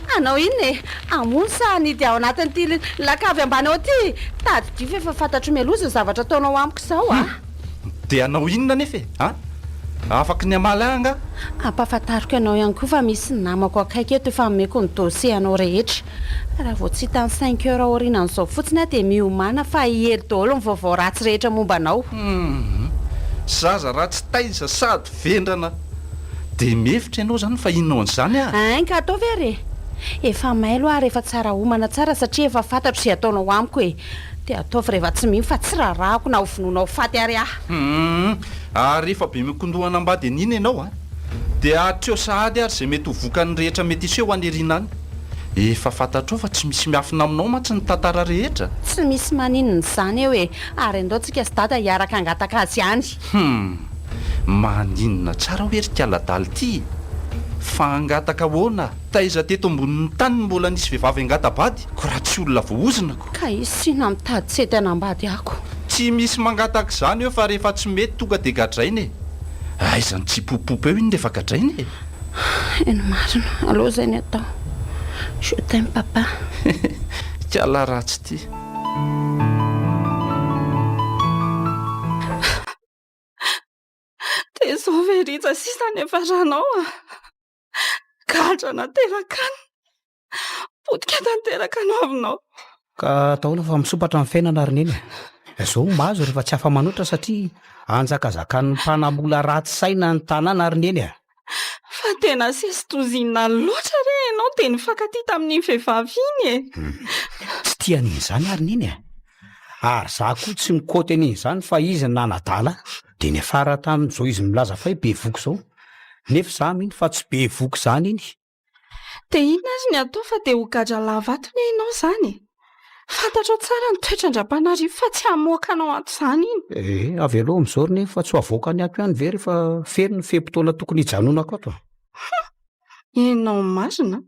Hanao inona e? Hamono sa hanidy ao anatin'ity lakavy ambany ao ity? Tadidio fa efa fantatro mialoha izao zavatra ataonao amiko izao a! Dia hanao inona anefa e? An? Afaky ny hamaly ahy angaha? Ampahafantariko anao ihany koa fa misy namako akaiky eto efa nomeko ny dossier anao rehetra. Raha vao tsy hitan'ny cinq heures aorianan'izao fotsiny aho dia miomàna fa hiely daholo ny vaovao ratsy rehetra momba anao. Humm. Zaza ratsy taiza sady vendrana. Dia mihevitra ianao izany fa inona an'izany aho? Hein ka ataovy ary e! Efa mailo aho ary efa tsara homana tsara satria efa fantatro izay ataonao amiko e! Dia ataovy rehefa tsy mino fa tsy rarahako na ho vonoinao faty ary aho. Humm. Ary rehefa be mikondoha hanambady an'iny ianao an! Dia hatreo sahady ary izay mety ho vokany rehetra mety hiseho any aoriana any. Efa fantatrao fa tsy misy miafina aminao mantsy ny tantara rehetra. Tsy misy maninona izany eo e! Ary andao tsika sy dada hiaraka hangataka azy any. Hum! Maninona tsara hoe ry kala adala ity e! Fa hangataka ahoana? Taiza teto ambonin'ny tany no mbola nisy vehivavy hangata-bady? Ko raha tsy olona voaozona ko! Ka izy tsinona mitady tsy hety hanambady ako. Tsy misy mangataka izany eo fa rehefa tsy mety tonga dia gadraina e! Aiza no tsy hipopopopo eo iny rehefa gadraina e! Eny marina, aleo izay ny atao. Je t'aime papa. Kala ratsy ity. Dia izao ve Rija sisa ny hiafaranao a? Gadra nateraka any. Potika tanteraka ny hoavinao. Ka atao ahoana fa misompatra ny fiainana ry neny a! Zao no mahazo rehefa tsy afa-manoatra satria anjakazakan'ny mpanamola ratsy saina ny tanàna ry neny a! Fa tena sesitozina loatra re ianao dia nifankatia tamin'iny vehivavy iny e! Tsy tia an'iny izany aho ry neny a! Ary za koa tsy mikaoty an'iny izany fa izy no nanadala ahy. Dia niafara tamin'izao izy milaza fa hoe bevoka izao. Nefa za mino fa tsy bevoka izany iny. Dia inona ary ny atao fa dia ho gadra lava ato anie ianao izany e! Fantatrao tsara ny toetran-dRampanarivo fa tsy hamoaka anao ato izany iny. Eh, avelao amin'izao ry neny fa tsy ho avoakany ato ihany ve rehefa feno ny fe-potoana tokony hijanonako ato? Hum! Ianao marina an!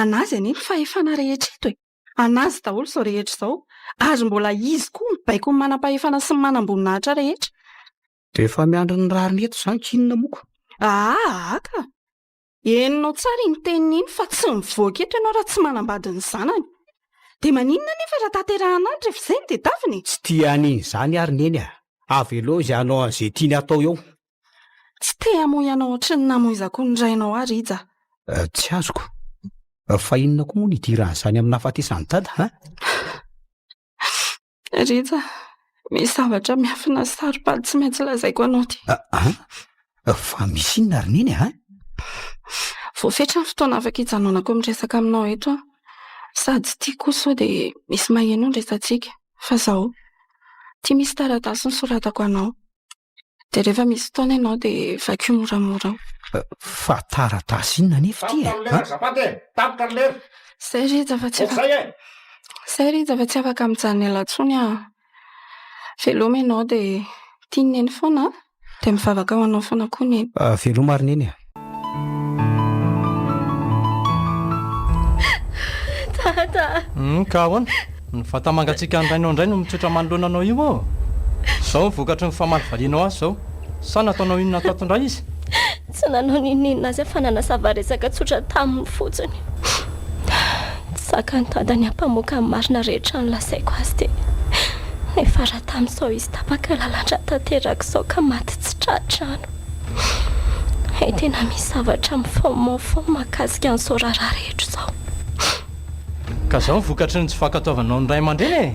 An'azy anie ny fahefana rehetra eto e! An'azy daholo izao rehetra izao ary mbola izy koa mibaiko ny manam-pahefana sy ny manam-boninahitra rehetra. Dia efa miandry ny rariny eto izany k'inona moa ko? Aa ka! Henonao tsara iny teniny iny fa tsy mivoaka eto ianao raha tsy manambady ny zanany. Dia maninona anefa raha tanterahana any rehefa izay no tedaviny e? Tsy tia an'iny izany ary Neny a! Avelao izy hanao an'izay tiany hatao eo. Tsy te hamoy anao ohatry ny namoizako ny rainao aho Rija. Tsy azoko. Fa inona koa moa no idiran'izany amin'ny nahafatesan'i Dada a? Rija, misy zavatra miafina sy saro-pady tsy maintsy lazaiko anao ity. An? Fa misy inona ry Neny a? Voafetra ny fotoana afaka hijanonako miresaka aminao eto aho. Sady tsy tiako koa sao dia misy maheno ny resatsika. Fa izao, ity misy taratasy nosoratako anao. Dia rehefa misy fotoana ianao dia vakio moramora ao. Fa taratasy inona anefa ity e? Tapitra ny lera azafady e! Tapitra ny lera! Zay Rija fa tsy Ohatrizay e! Zay Rija fa tsy afaka mijanona ela intsony aho. Veloma ianao dia tian'i Neny foana an! Dia mivavaka ho anao foana koa Neny. Veloma ry Neny a! Dada! Hum, ka ahoana? Ny vata mangatsiakan'ny rainao indray no mitsotra manoloana anao io ô! Izao ny vokatry ny famalivalianao azy izao. Sa nataonao inona tato indray izy? Tsy nanao n'inon'inona azy aho fa nanazava resaka tsotra taminy fotsiny. Tsy zakan'i Dada ny hampamoaka ny marina rehetra nolazaiko azy dia niafara tamin'izao izy tapaka lalandra tanteraka izao ka maty tsy tra-drano. Hay tena misy zavatra mifaomaofao mahakasika an'izao raharaha rehetra izao. Ka zao ny vokatry ny tsy fankatoavanao ny ray aman-dreny e!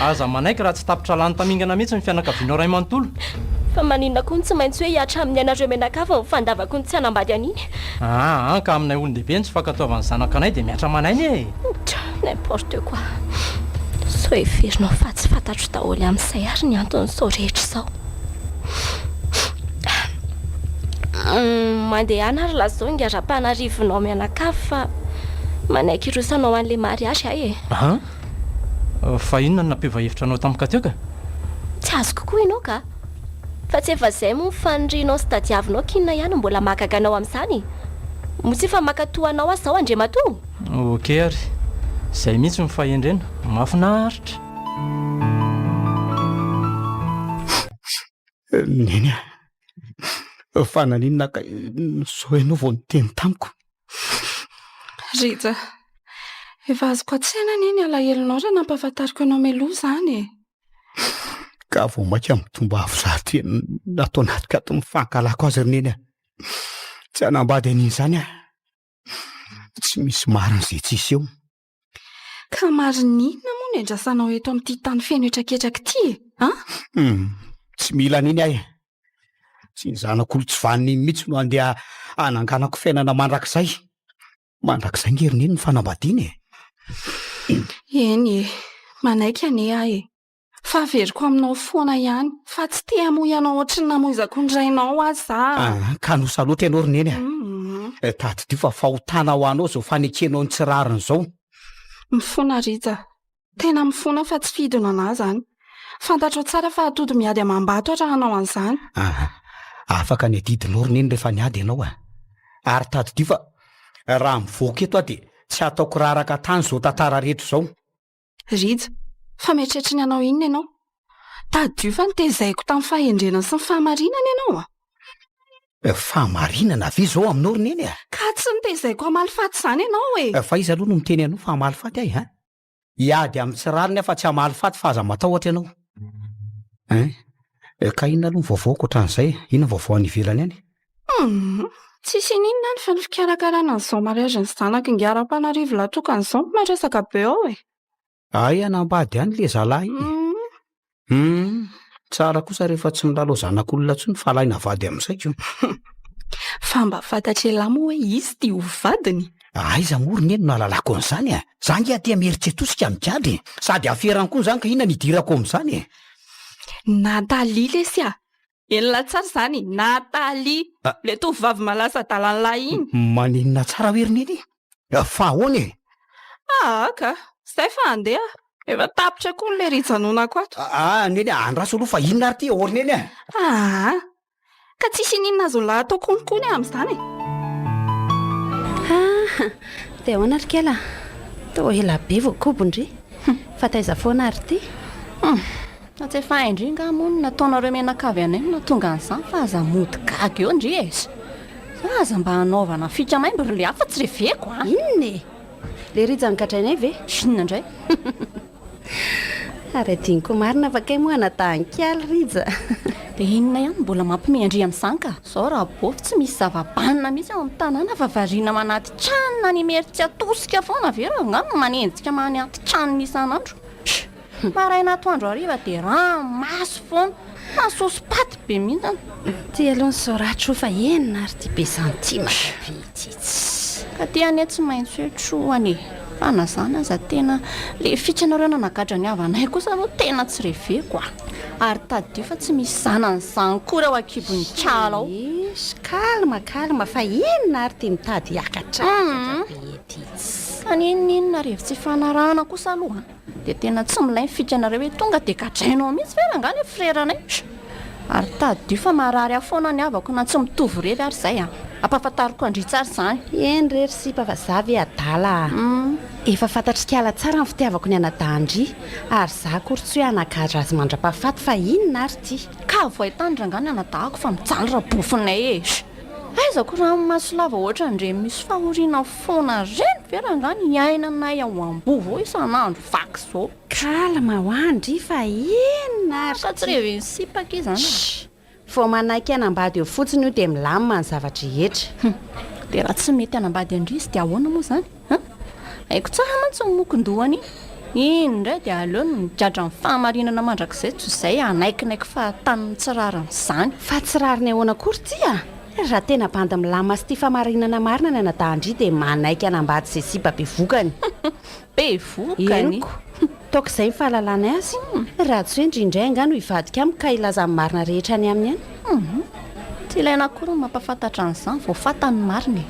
Aza manaiky raha tsy tapitra lany tamingana mihitsy ny fianakavianao ray manontolo. Fa maninona koa no tsy maintsy hoe hihatra amin'ny ainareo mianakavy ny fandavako ny tsy hanambady an'iny? Aa ka aminay olon-dehibe ny tsy fankatoavan'ny zanakanay dia mihatra aman'aina e! N'importe quoi. Sao heverinao fa tsy fantatro daholo amin'izay ary ny anton'izao rehetra izao. Mandehana ary lazao ingahy Rampanarivonao mianakavy fa manaiky hirosanao an'ilay mariage aho e. An? Fa inona no nampiova hevitra anao tampoka teo ka? Tsy azoko koa ianao ka! Fa tsy efa izay moa ny fanirianao sy tadiavinao k'inona ihany no mbola mahagaga anao amin'izany? Moa tsy efa maka toa anao aho izao Andriamatoa? Ok ary. Izay mihitsy no fahendrena. Mahafinaritra! Neny a! Fa naninona kay zao ianao vao niteny tamiko? Rija, efa azoko an-tsaina anie ny alahelonao raha nampahafantariko anao mialoha izany e! Ka vao mainka mitombo avo zato heny ato anatiko ato ny fankahalako azy ry Neny a! Tsy hanambady an'iny izany aho. Tsy misy marina izay tsy hiseho. Ka marina inona moa no iandrasanao eto amin'ity tany feno hetraketraka ity e? An? Hum, tsy mila an'iny aho e. Tsy ny zanak'olon-tsy vanona iny mihitsy no andeha hananganako fiainana mandrakizay. Mandrakizay nge ry neny ny fanambadiana e. Eny e, manaiky anie aho e. Fa averiko aminao foana ihany fa tsy te hamoy anao ohatry ny namoizako ny rainao aho za. Ah, kanosa loatra ianao ry neny a. Mm. Tadidio fa fahotana ho anao izao fanekenao ny tsy rariny izao. Mifona Rija. Tena mifona fa tsy fidina anah izany. Fantatrao tsara fa atody miady amam-bato aho raha hanao an'izany. Ah, afaka ny adidinao ry neny rehefa niady ianao a. Ary tadidio fa raha mivoaka eto aho dia tsy hataoko raraka tany izao tantara rehetra izao. Rija, fa mieritreritra ny hanao inona ianao? Tadidio fa notezaiko tamin'ny fahendrena sy ny fahamarinana ianao a! Fahamarinana ve izao aminao ry Neny a? Ka tsy notezaiko hamaly faty izany ianao e! Fa iza aloha no miteny anao fa hamaly faty ahy an? Hiady amin'ny tsy rariny aho fa tsy hamaly faty fa aza matahotra ianao. Hein? Ka inona aloha ny vaovao ankoatran'izay e? Inona ny vaovao any ivelany any? Humm! Tsisy ininona any fa ny fikarakarana an'izao mariazin'ny zanak'i Ingahy Rampanarivo lahatokana izao no maresaka be ao e! Hay hanambady any le zalahy iny e! Humm! Tsara kosa rehefa tsy milalao zanak'olona intsony fa alaina vady amin'izay ko! Fa mba fantatr'ialahy moa hoe izy ity ho vadiny? Aiza moa ry neny no ahalalako an'izany e! Za ange aty Imerintsiatosika migadra e! Sady aferany koa izany ka inona no idirako amin'izany e! Nathalie lesy a! Henon'lah tsara izany, Nathalie! Ilay tovovavy malaza adalan'lah iny! Maninona tsara hoe ry neny? Fa ahoana e? Aa ka! Zay fa handeha aho. Efa tapitra koa ny lery hijanonako ato. Aa neny a, andraso aloha fa inona ary ity ô ry neny a? Aa! Ka tsisy ininona azon'lah atao konko ny amin'izany e! Aa! Dia ahoana ry kela? Toa ela be vao kobo ndry. Fa taiza foana ary ity? Hum! Fa tsy efa hain-dry nga moa ny nataonareo mianakavy anay no nahatonga an'izany fa aza mody gaga eo ndry e! Sa aza mba hanaovana fika maimbo ry Léa fa tsy reveko a! Inona e? Le Rija nogadrainay ve? Inona indray? Ary adinoko marina fa kay moa anadahin-kialy Rija. Dia inona ihany no mbola mampime an-dry amin'izany ka? Izao Rabôfy tsy misy zava-banona mihitsy ao amin'ny tanàna fa variana manaty tranona any Imerintsiatosika foana ve rangahy no manenjika manaty tranona isan'andro? Maraina atoandro hariva dia ranomaso foana. Mahasoso-paty be mihitsy. Ty aloha ny soratro fa enina ary ty be santima be ty tsy. Ka ty anie tsy maintsy hoe trohana e. Fa na zany aza tena le fikanareo nanagadra ny havanay kosa aloha tena tsy reveko a. Ary tadidio fa tsy misy zanany zany kory ao ankibon'ny kala ao. Eish, calme calme fa inona ary ty mitady hiakatrakatra be ty tsy. Ka n'inon'inona revy tsy ifanarahana kosa aloha a. Dia tena tsy milay ny fikanareo hoe tonga dia gadrainao mihitsy ve rangahy ilay freranay? Ary tadidio fa marary ahy foana ny havako na tsy mitovy revy ary izay an! Ampahafantariko an-dry tsara izany. Eny re ry sipa fa za ve adala a! Efa fantatr'i kala tsara ny fitiavako ny anadahin-dry ary za akory tsy hoe hanagadra azy mandra-pahafaty fa inona ary ity? Ka avoay tany rangahy ny anadahako fa mijaly rabofinay e! Aiza ko ranomaso lava ohatran'ireny misy fahoriana foana ireny ve rangahy ny iainanay ao ambovo ao isan'andro vaky zao. Calme hoa ndry fa inona ary Ka tsy reven'ny sipa akia zany e. Shh! Vao manaiky hanambady eo fotsiny io dia milamina ny zava-drehetra. Hum! Dia raha tsy mety hanambady an-dry izy dia ahoana moa izany? Hein? Haiko tsara mantsy ny mokon-dohany iny. Iny indray dia aleony migadra ny fahamarinana mandrakizay toy izay hanaikinaiky fahatany ny tsy rariny izany. Fa tsy rariny ahoana akory ity a! Raha tena bandy milamina sy tia fahamarinana marina ny anadahin-dry dia manaiky hanambady izay sipa bevokany. Bevokany? Henoko. Taoko izay ny fahalalany azy. Raha tsy hoe ndry indray angaha no hivadika amiko ka hilaza ny marina rehetra any aminy any. Hum. Tsy ilaina akory ny mampahafantatra an'izany vao fantany ny marina e.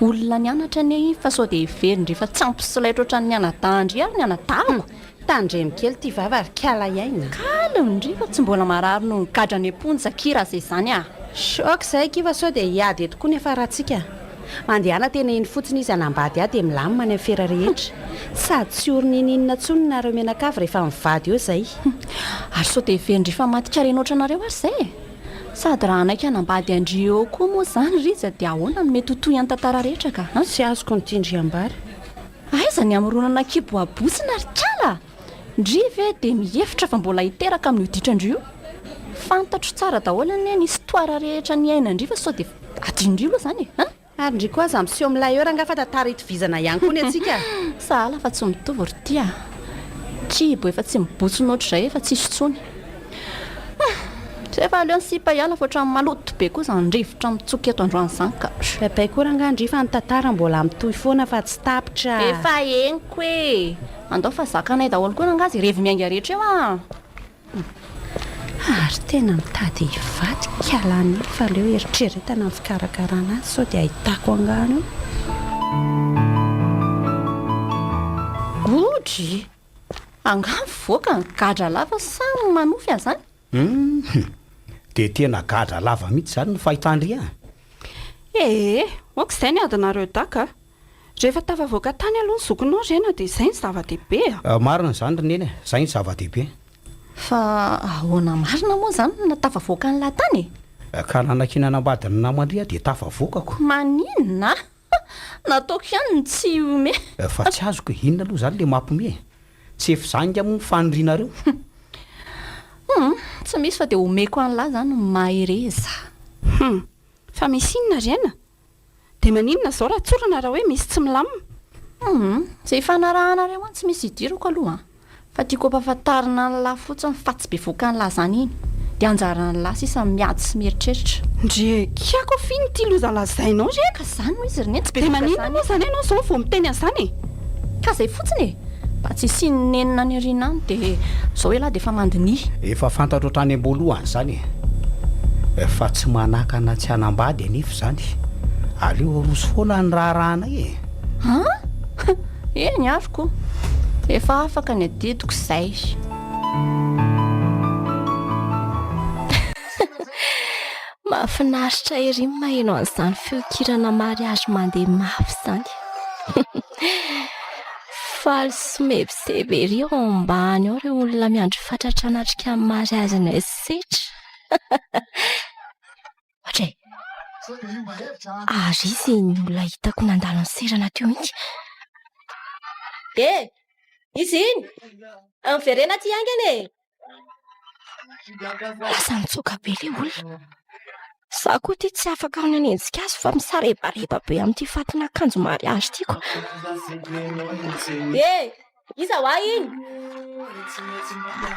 Olona nianatra anie iny fa sao dia heverin-dry fa tsy ampy solaitra ohatran'ny anadahin-dry ary ny anadahako. Tandremo kely ity vava ry kala iaina. Calme ndry fa tsy mbola marary noho ny gadra any am-ponja akia raha izay izany ah. Choc izay akia fa sao dia hiady eto koa ny hafarantsika. Mandehana tena eny fotsiny izy hanambady ahy dia milamina ny afera rehetra. Sady tsy ory ninininona tsony nareo mianakavy rehefa mivady eo zay. Ary sao dia heverin-dry fa matin-karena ohatranareo ary izay e? Sady raha hanaiky hanambady an-dry eo koa moa izany Rija dia ahoana no mety ho tohin'ny tantara rehetra ka? An? Tsy azoko ny tian-dry ambara. Aiza ny hamoronana kibo habosina ry kala? Ndry ve dia mihevitra fa mbola hiteraka amin'io ditran-dry io? Fantatro tsara daholo anie ny histoire rehetra niainan-dry fa sao dia adinondry aloha izany e! An? Ary ndry koa aza miseho milay eo rangaha fa tantara itovizana ihany koa ny antsika. Sahala fa tsy mitovy ry ty a! Kibo efa tsy mibotsina ohatr'izay efa tsisy intsony. Hum! Zay fa aleo ny sipa hiala fa ohatran'ny maloto be koa izany rivotra mitsoka eto androany izany ka. Baibay koa rangaha ndry fa ny tantara mbola mitohy foana fa tsy tapitra. Efa henoko e! Andao fa zakanay daholo koa rangaha izay revy miainga rehetra eo a! Ary tena mitady hivadika kala anio fa aleo eritreretana ny fikarakarana azy sao dia ahitako angano eo. Odry! Angaha mivoaka ny gadra lava sa manofy an'izany? Hum! Dia tena gadra lava mihitsy izany ny fahitan-dry an! Ee, ok izay ny adinareo daka a! Rehefa tafavoaka tany aloha ny zokinao Rena dia izay no zava-dehibe a! Marina izany ry Neny a! Izay no zava-dehibe. Fa ahoana marina moa izany no nahatafavoaka an'lah tany e? Ka nanakiana hanambady ny namandry aho dia tafavoakako. Maninona? Nataoko ihany ny tsy hihomehy. Fa tsy azoko e, inona aloha izany le mampiomehy e? Tsy efa izany nga moa ny fanirianareo? Hum, tsy misy fa dia omeko an'lah izany, mahereza. Hum, fa misy inona ry aina? Dia maninona izao raha tsorina raha hoe misy tsy milamina? Hum, izay ifanarahanareo any tsy misy idirako aloha an! Fa tiako ampahafantarina an'lah fotsiny fa tsy bevoka an'lah zany iny. Dia anjaran'lah sisa ny miady sy mieritreritra. Ndry kiako f'ino ity loza lazainao ry Ka zany no izy ry neny, tsy Dia bevoka maninona zany moa iny. zany ianao zao vao miteny an'izany e? Ka zay fotsiny e! Mba tsy hisian'ny nenina any aoriana any dia zao elah dia efa mandiniha. Efa fantatro hatrany am-boalohany izany e! Fa tsy manakana tsy hanambady anefa izany. Aleo aroso foana ny raharahanay e! An! Eny ary ko! Efa afaka ny adidiko izay. Mahafinaritra ery ny maheno an'izany feon-kirana mariage mandeha mafy izany. Faly somebiseby ery ao ambany ao ireo olona miandry fatratra hanatrika ny mariazinay setra. Ohatra e! Ary iza iny olona hitako nandalo niserana teo iny? Eh! Iza iny? Miverena aty haingana e! Lasa nitsoaka be ilay olona. Izaho koa ity tsy afaka ny hanenjika azy fa misarebareba be amin'ity fatin'akanjo mariazy ity ko. Eh! Iza hoa iny?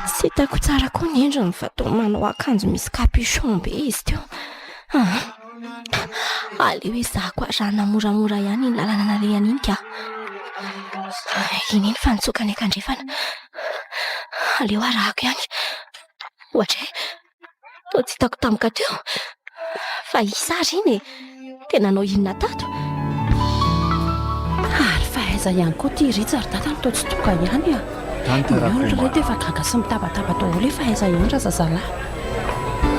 Tsy hitako tsara koa ny endriny fa toa manao akanjo misy capuchon be izy teo. Ah, aleo ezahako arahana moramora ihany iny lalana nalehany iny ka. Iny iny fa nitsoaka any ankandrefana. Aleo arahako ihany. Ohatra e, Toa tsy hitako tampoka teo. Fa iza ary iny e? Dia nanao inona tato? Ary fa aiza ihany koa ity Rija ry dada no toa tsy tonga ihany a! Ny olona ireto efa gaga sy mitabataba daholo hoe fa aiza ihany razazalahy?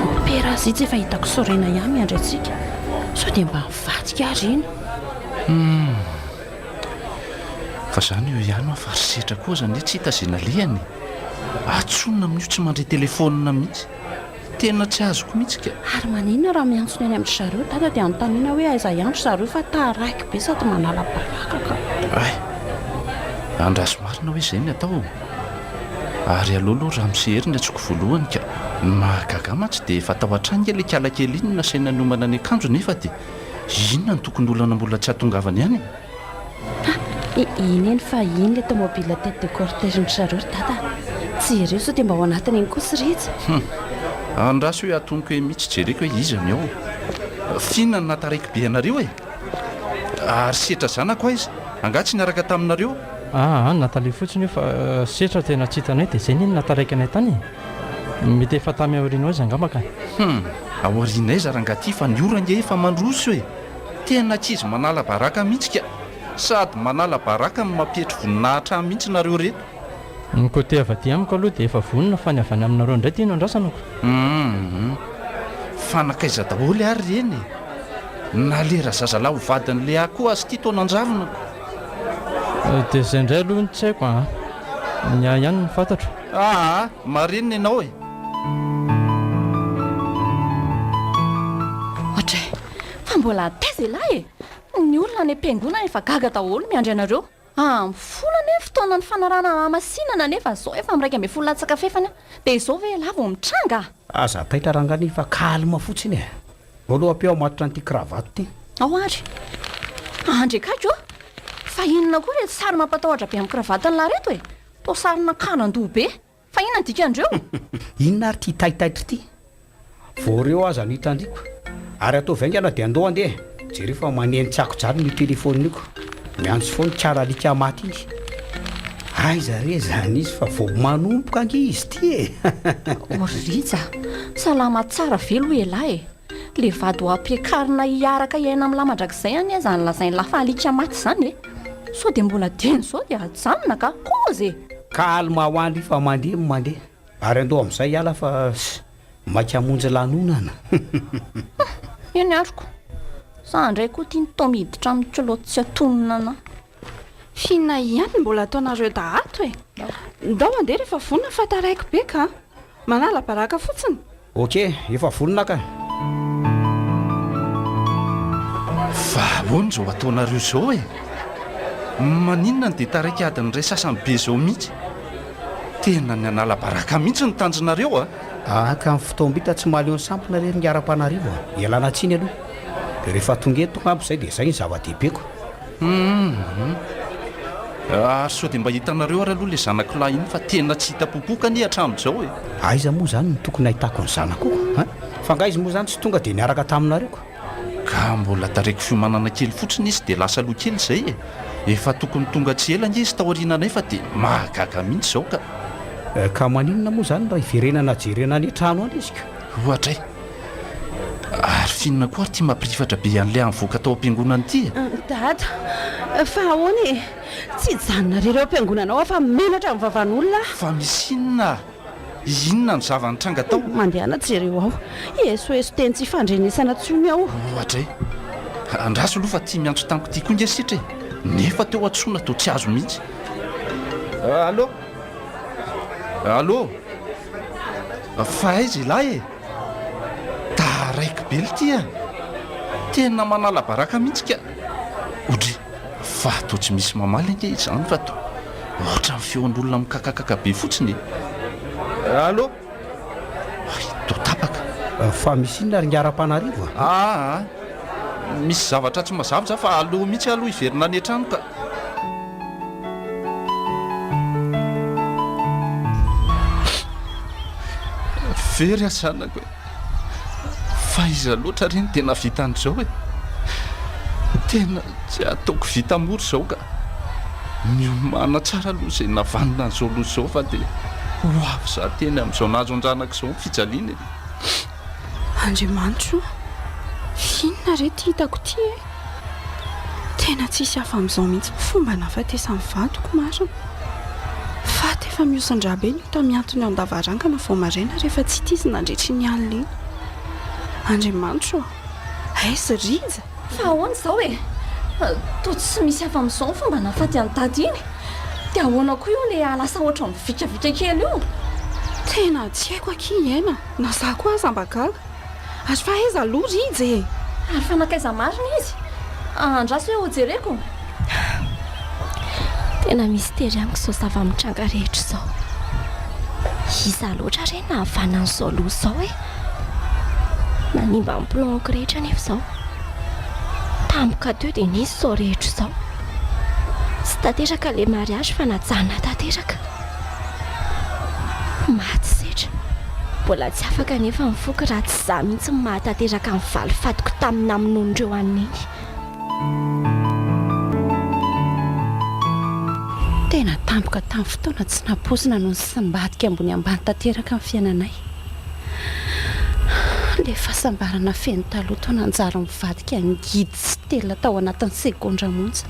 Mompera aza itsy efa hitako sorena ihany miandry antsika. Sao dia mba nivadika ary iny? Humm. Fa zany eo ihany hoa fa ry setra koa aza anie tsy hita ze nalehany e! Atsonina amin'io tsy mandre telephone mihitsy. Tena tsy azoko mihitsy ka. Ary maninona raha miantso ny any amin-dry zareo dada dia anontaniana hoe aiza ihany ry zareo fa taraiky be sady manala baraka ka. Hay! Andraso marina hoe izay ny atao. Ary aleo aloha ramose Hery ny antsoiko voalohany ka. Ny mahagaga ahy mantsy dia efa tao an-trano ange ilay kala kely iny no nasaina niomana ny akanjo nefa dia inona no tokony olana mbola tsy hahatongavany ihany e? Ha! Iny eny fa iny ilay tomobile tête de cortège-ndry zareo ry dada a! Jereo sao dia mba ao anatiny iny kosa ry Rija. Hum! Andraso hoe atonoko eo mihitsy jereko hoe iza ny ao. F'inona no nahataraiky be anareo e? Ary Setra zanako aiza? Angaha tsy niaraka taminareo? Aa, Nathalie fotsiny io fa Setra tena tsy hitanay dia izay anie no nahataraiky anay tany e! Mety efa tamy aorianao izy angamba ka. Hum! Aoriana aiza rangahy ty fa ny ora ange efa mandroso e! Tena ankizy manala baraka mihitsy ka! Sady manala baraka no mampietry voninahitra ahy mihitsy nareo reto. Ny côté avy aty amiko aloha dia efa vonona fa ny avy any aminareo indray ty no andrasana ko. Humm. Fa nankaiza daholo ary ireny e? Na le razazalahy ho vadin'i Léa koa aza ity toa nanjavona ko. Dia izay indray aloha no tsy haiko an. Ny ahy ihany no fantatro. Aa, marenina ianao e! Ohatray. Fa mbola taiza ialahy e? Ny olona any am-piangonana efa gaga daholo miandry anareo. Amin'ny folo anie ny fotoana nifanarahana hahamasinana nefa izao efa amin'ny 11 latsaka fahefany dia izao ve ialahy vao mitranga? Aza taitra rangahy anie fa calme fotsiny e! Vao aloha ampio hamatotra an'ity cravate ity. Ao ary! Andry akaiky ô! Fa inona koa ireto sary mampatahotra be amin'ny cravaten'lah ireto e? Toa sarina karandoha be! Fa inona ny dikan'ireo? Inona ary ity taitaitra ity? Vao ireo aza no hitandriko. Ary ataovy haingana dia andao handeha. Jereo fa maneno tsy akojanona io telefaonina io ko. Miantso foana ity alika maty iny. Aiza re izany izy fa vao manomboka ange izy ity e! O ry Rija, salama tsara ve aloha ialahy e? Le vady ho ampiakarina hiaraka hiaina amin'lah mandrakizay anie izany lazain'lah fa alika maty izany e! Sao dia mbola dieny izao dia ajanona ka! Kozy e! Calme ho andry fa mandeha no mandeha. Ary andao amin'izay hiala fa maika hamonjy lanonana. Eny aroko. Za ndray koa ty toa miditra amin'ny culotte tsy antonona anah. F'inona ihany no mbola ataonareo da ato e? Ndao andeha rehefa vonona fa taraiky be ka. Manala baraka fotsiny. Ok, efa vonona ka. Fa ahoana izao ataonareo izao e? Maninona no dia taraiky adiny iray sasany be izao mihitsy? Tena ny hanala baraka mihitsy no tanjonareo a! Ah ka ny fotoam-bita tsy mahaleo ny sampona re ry Ngiarampanarivo a! Ialana tsiny aloha. Dia rehefa tonga eto angamba izay dia izay ny zava-dehibeko. Hum. Ary sao dia mba hitanareo ary aloha ilay zanako lahy iny fa tena tsy hita popoka anie hatramin'izao e! Aiza moa izany no tokony hahitako ny zanako an? Fa angaha izy moa izany tsy tonga dia niaraka taminareo ko? Ka mbola taraiky fiomanana kely fotsiny izy dia lasa aloha kely izay e! Efa tokony tonga tsy ela ange izy taoriananay fa dia mahagaga mihitsy izao ka! Ka maninona moa izany raha hiverenana jerena any an-trano any izy ka? Ohatra e! Ary f'inona koa ary ity mampirifatra be an'ilay nivoaka tao am-piangonana ity e? Dada, fa ahoana e? Tsy hijanona irery ao am-piangonana ao aho fa menatra ny vavan'olona aho. Fa misy inona? Inona no zava-nitranga tao? Mandehana jereo ao. Esoeso teny tsy ifandrenesana tsony ao. Ohatra e! Andraso aloha fa ity miantso tamiko ity koa nge sitra e! Nefa teo antsoina toa tsy azo mihitsy. Allô? Allô? Fa aiza ialahy e? Taraiky be lty a! Tena manala baraka mihitsy ka! Odry! Fa toa tsy misy mamaly ange izany fa toa ohatran'ny feon'olona mikakakaka be fotsiny e! Allô? Hay, toa tapaka. Fa misy inona ry Ngiarampanarivo a? Aa! Misy zavatra tsy mazava za fa aleo mihitsy aloha hiverina any an-trano ka. Very aho zanako e! Fa iza loatra re no tena vita an'izao e? Tena tsy ataoko vita mora izao ka! Miomàna tsara aloha izay navanona an'izao loza izao fa dia ho avy za teny amin'izao nahazo an-janako izao ny fijaliana e! Andriamanitro o! Inona re ity hitako ity e? Tena tsisy hafa amin'izao mihitsy ny fomba nahafatesan'ny vadiko marina. Faty efa mihosin-drà be no hita mihantona eo an-davarangana vao maraina rehefa tsy hita izy nandritra iny alina iny. Andriamanitro ô! Aiza Rija? Fa ahoana izao e? Toa tsy misy hafa amin'izao ny fomba nahafaty an'i Dada iny. Dia ahoana koa io ilay lasa ohatran'ny vikavika kely io? Tena tsy haiko akia i Aina, na za koa aza mba gaga. Ary fa aiza aloha Rija e? Ary fa nankaiza marina izy? Andraso hoe hojereko. Tena mistery amiko izao zava-mitranga rehetra izao. Iza loatra re nahavana an'izao loza izao e? Nanimba ny plan-ko rehetra anefa izao. Tampoka teo dia nisy izao rehetra izao. Tsy tanteraka ilay mariage fa najanona tanteraka. Maty setra. Mbola tsy afaka anefa ny foko raha tsy izaho mihitsy no mahatanteraka ny valifatiko tamin'ny namonoan'ireo an'i Neny. Tena tampoka tamin'ny fotoana tsy nampoizina no nisimbadika ambony ambany tanteraka ny fiainanay. Ilay fahasambarana feno taloha toa nanjary nivadika ngidy sy telina tao anatin'ny segondra monja.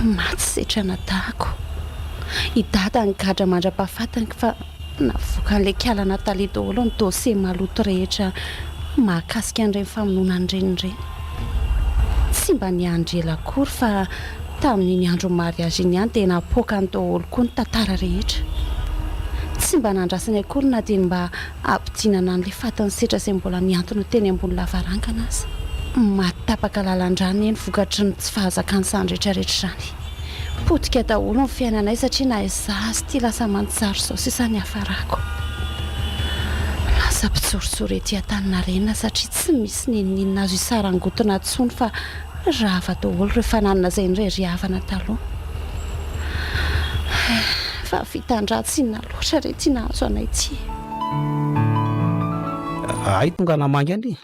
Maty setra anadahako. I Dada nigadra mandra-pahafatiny fa navoakan'ilay kiala Nathalie daholo ny dossier maloto rehetra mahakasika an'ireny famonoana an'i Reny ireny. Tsy mba niandry ela akory fa tamin'iny andron'ny mariage iny ihany dia napoakany daholo koa ny tantara rehetra. Tsy mba nandrasany akory na dia ny mba hampidinana an'ilay fatin'i Setra izay mbola nihantona teny ambony lavarangana aza. Maty tapaka lalan-drà anie ny vokatry ny tsy fahazakany izany rehetrarehetra izany. Potika daholo ny fiainanay satria na izaho aza ity lasa manjary izao sisa ny hafarako. Lasa mpijorojoro ety Antaninarenina satria tsy misy n'inon'inona azo isarangotona intsony fa rava daholo ireo fananana izay nireriavana taloha. Fa vitan-dratsy inona loatra re ity nahazo anay ity e. Hay tonga namangy an ry.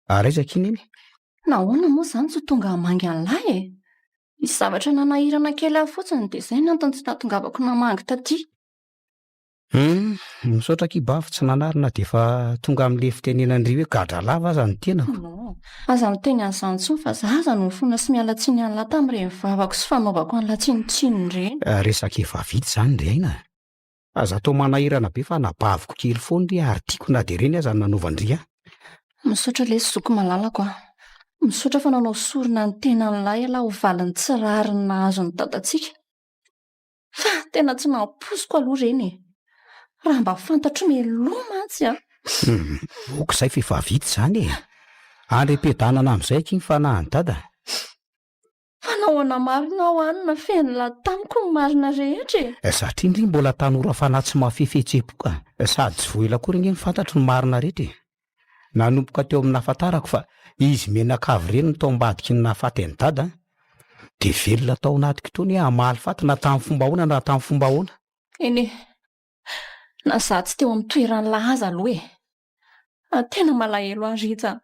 Ary aiza akia neny? Nahoana moa izany tsy ho tonga hamangy an'lahy e? Nisy zavatra nanahirana kely ahy fotsiny dia izay no antony tsy nahatongavako namangy taty. Hum, misaotra akia bavy tsy nanary na dia efa tonga amin'ilay fitenenan-dry hoe gadra lava aza ny tenako. Non, aza miteny an'izany intsony fa za aza no mifona sy miala tsiny an'lah tamin'ireny vavako sy fanaovako an'lah tsinontsinona ireny. Resaka efa vita izany ry Aina a! Aza atao manahirana be fa anabaviko kely foana ry ary tiako na dia ireny aza no nanaovan-dry ahy. Misaotra lesy zoky malalako a! Misaotra fa nanao sorona ny tenan'lah ialahy ho valin'ny tsy rariny nahazo ny dadantsika. Fa tena tsy nampoiziko aloha ireny e! Raha mba fantatro mialoha mantsy an! Hum, ok izay fa efa vita izany e! Andriam-piadanana amin'izay akia ny fanahin'i Dada. Fa nahoana marina aho any nafenin'lah tamiko ny marina rehetra e? Satria ndry mbola tanora fanahy tsy mahafehy fihetseham-po ka. Sady tsy vao ela akory ange no fantatro ny marina rehetra e. Nanomboka teo amin'ny nahafantarako fa izy mianakavy ireny no tao ambadiky ny nahafaty an'i Dada dia velona tao anatiko itony hoe hamaly faty na tamin'ny fomba ahoana na tamin'ny fomba ahoana. Eny e, na za tsy teo amin'ny toeran'lah aza aloha e. Tena malahelo ahy Rija a!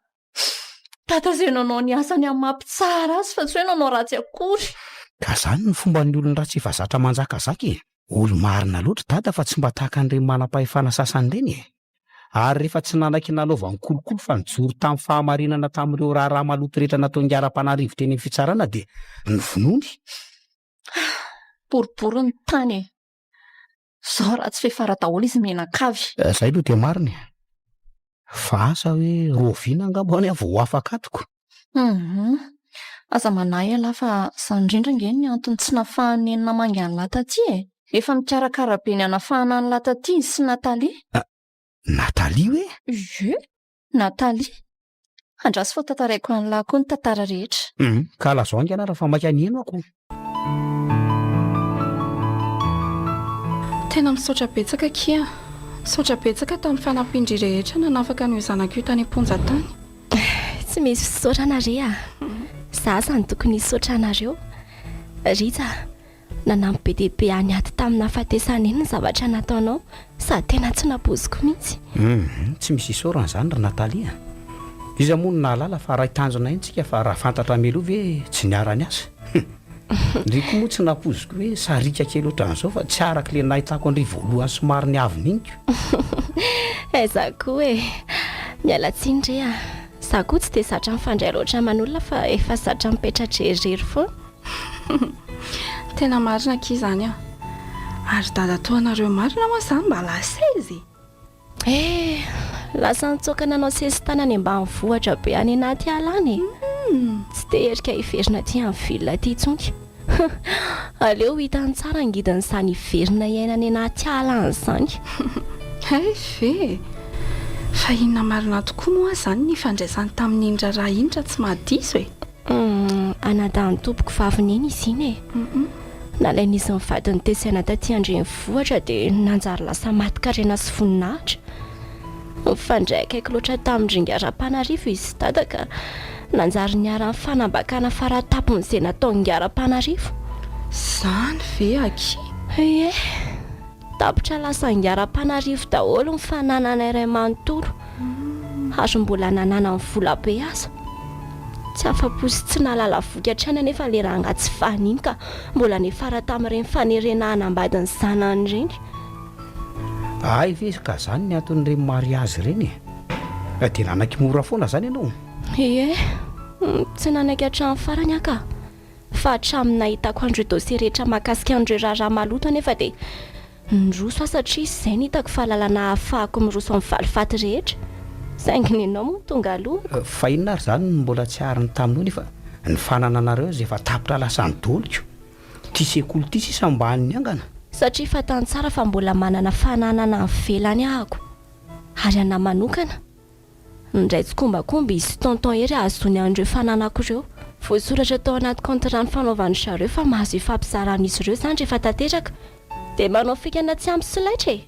Dada izay nanao ny asany amin'ny maha mpitsara azy fa tsy hoe nanao ratsy akory. Ka zany ny fomban'ny olon-dratsy efa zatra manjakazaka e! Olo-marina loatra Dada fa tsy mba tahaka an'ireny manam-pahefana sasany ireny e! Ary rehefa tsy nanaiky nanaovany kolikoly fa nijoro tamin'ny fahamarinana tamin'ireo raharaha maloto rehetra nataon'i Rapanarivo teny amin'ny fitsarana dia novonoiny. Boribory ny tany e! Zao ratsy fefara daholo izy mianakavy. Zay aloha dia marina e! Fa asa hoe rahoviana angamba any aho vao ho afaka ato ko! Hum! Aza manahy ialahy fa izany indrindra ange ny antony tsy nafahan'i Neny namangy an'lah taty e! Efa mikarakara be ny hanafahana an'lah taty izy sy Nathalie. Nathalie hoe? Ie! Nathalie. Andraso fa tantaraiko an'lah koa ny tantara rehetra. Hum, ka lazao haingana ary fa maika ny heno ako. Tena misaotra betsaka akia. Misaotra betsaka tamin'ny fanampian-dry rehetra nanafaka an'io zanako io tany am-ponja tany. Tsy misy fisaorana re a! Za aza no tokony hisaotra anareo. Rija a! Nanampy be dia be ahy niady tamin'ny nahafatesana iny ny zavatra nataonao, sady tena tsy nampoiziko mihitsy. Humm, tsy misy isaorana izany ry Nathalie a! Iza moa no nahalala fa ray tanjona iny tsika fa raha fantatra mialoha ve tsy niara-niasa? Humm. Ndry koa moa tsy nampoiziko hoe sariaka kely ohatran'izao fa tsy araka ilay nahitako an-dry voalohany somary niavona iny ko. Aiza koa e! Miala tsiny re a! Za koa tsy dia zatra mifandray loatra aman'olona fa efa zatra mipetra-drery foana. Tena marina akia izany an! Ary dadatoanareo marina moa izany mba lasa aiza e? Eh! Lasa nitsoaka nanao sesitany any ambanivohitra be any anaty ala any e! Tsy te herika hiverina aty amin'ny ville aty intsony. Aleo ho hitany tsara ny ngidin'izany hiverina hiaina any anaty ala any izany. Hay ve e! Fa inona marina tokoa moa izany ny nifandraisany tamin'iny raharaha iny raha tsy mahadiso e? Humm, anadahin'ny tompoko vavy neny izy iny e! Nalain'izy mivady nitezaina taty an-drenivohitra dia nanjary lasa matin-karena sy voninahitra. Nifandray akaiky loatra tamin-dry Ingahy Rampanarivo izy sy Dada ka nanjary niharan'ny fanambakana faratapony izay nataon'Ingahy Rampanarivo. Izany ve akia? Ie. Tapitra lasa Ingahy daholo ny fananana iray manontolo ary mbola nananany vola be aza. Tsy afa-po sy tsy nahalala voky hatrany anefa ilay rangahy tsy vaniny ka mbola niafara tamin'ireny fanerena hanambady ny zanany ireny. Hay ve ka zany ny anton'ireny mariazy ireny e? Dia nanaiky mora foana zany ianao? Ie, tsy nanaiky hatramin'ny farany aho ka. Fa hatramin'ny nahitako an'ireo dossier rehetra mahakasika an'ireo raharaha maloto anefa dia niroso aho satria izay no hitako fa lalana ahafahako miroso amin'ny valifaty rehetra. Saingy nenao moa no tonga alohako. Fa inona ary izany no mbola tsy ariny taminao nefa ny fanananareo aza efa tapitra lasa nidoliko. Ity sekoly ity sisa mba niangana. Satria fantany tsara fa mbola manana fananana any ivelany ahako. Ary anà manokana. Nindray tsikombakomba izy sy tonton Hery hahazoany an'ireo fananako ireo. Voasoratra tao anaty contrat nifanaovan-dry zareo fa mahazo ifampizaran'izy ireo izany rehefa tanteraka. Dia manao fikana tsy ampy solaitra e!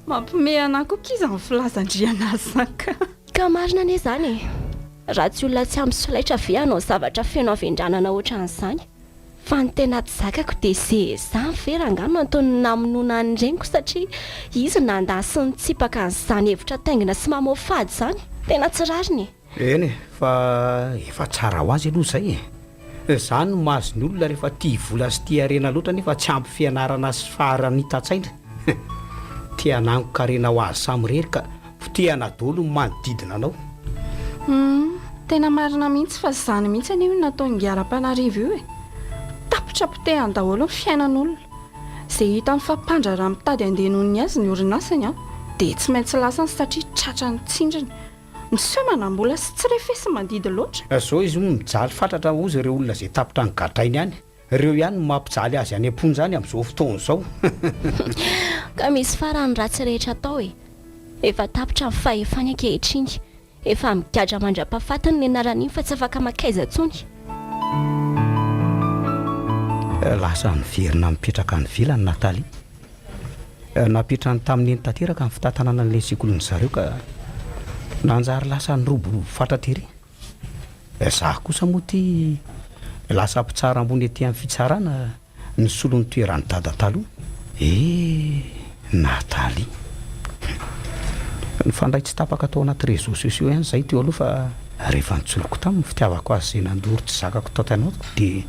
Mampiomehy anah koa ki izany filazan-dry anazy izany ka. Ka marina anie izany e! Raha tsy olona tsy ampy solaitra ve hanao zavatra feno havendranana ohatran'izany? Fa ny tena tsy zakako dia ze zany ve rangahy no antony namonoana ny reniko satria izy nandà sy nitsipaka an'izany hevitra taingina sy mamoafady izany. Tena tsy rariny e! Eny e, fa efa tsara ho azy aloha izay e! Izany no mahazo ny olona rehefa tia vola sy tia harena loatra nefa tsy ampy fianarana sy faharanitan-tsaina. Te hanangon-karena ho azy samirery ka Potehana daholo ny manodidina anao. Humm, tena marina mihitsy fa zany mihitsy anie io nataon'ingahy Rampanarivo io e! Tapitra potehany daholo ny fiainan'olona. Ze hitany fa mpandraharaha mitady handeha noho ny azy ny orinasany an, dia tsy maintsy lasany satria tratran'ny tsindriny. Miseho manambola sy tsy refesi-mandidy loatra. Zao izy hono mijaly fatratra hozy ireo olona izay tapitra nogadrainy any. Ireo ihany no mampijaly azy any am-ponja any amin'izao fotoana izao. Ka misy farany ratsy rehetra atao e! Efa tapitra ny fahefany ankehitriny. Efa migadra mandra-pahafatiny ny anaran'iny fa tsy afaka makaiza intsony. Lasa niverina nipetraka any ivelany Nathalie. Napetrany tamin'i Neny tanteraka ny fitantanana an'ilay sekolin-dry zareo ka nanjary lasa niroborobo fatratra ery. Izaho kosa moa ity lasa mpitsara ambony aty amin'ny fitsarana nisolo ny toeran'i Dada taloha. Eh! Nathalie. Nifandray tsy tapaka tao anaty réseaux sociaux ihany izahay teo aloha fa rehefa nitsoloko taminy ny fitiavako azy izay nandoro tsy zakako tato anatiko dia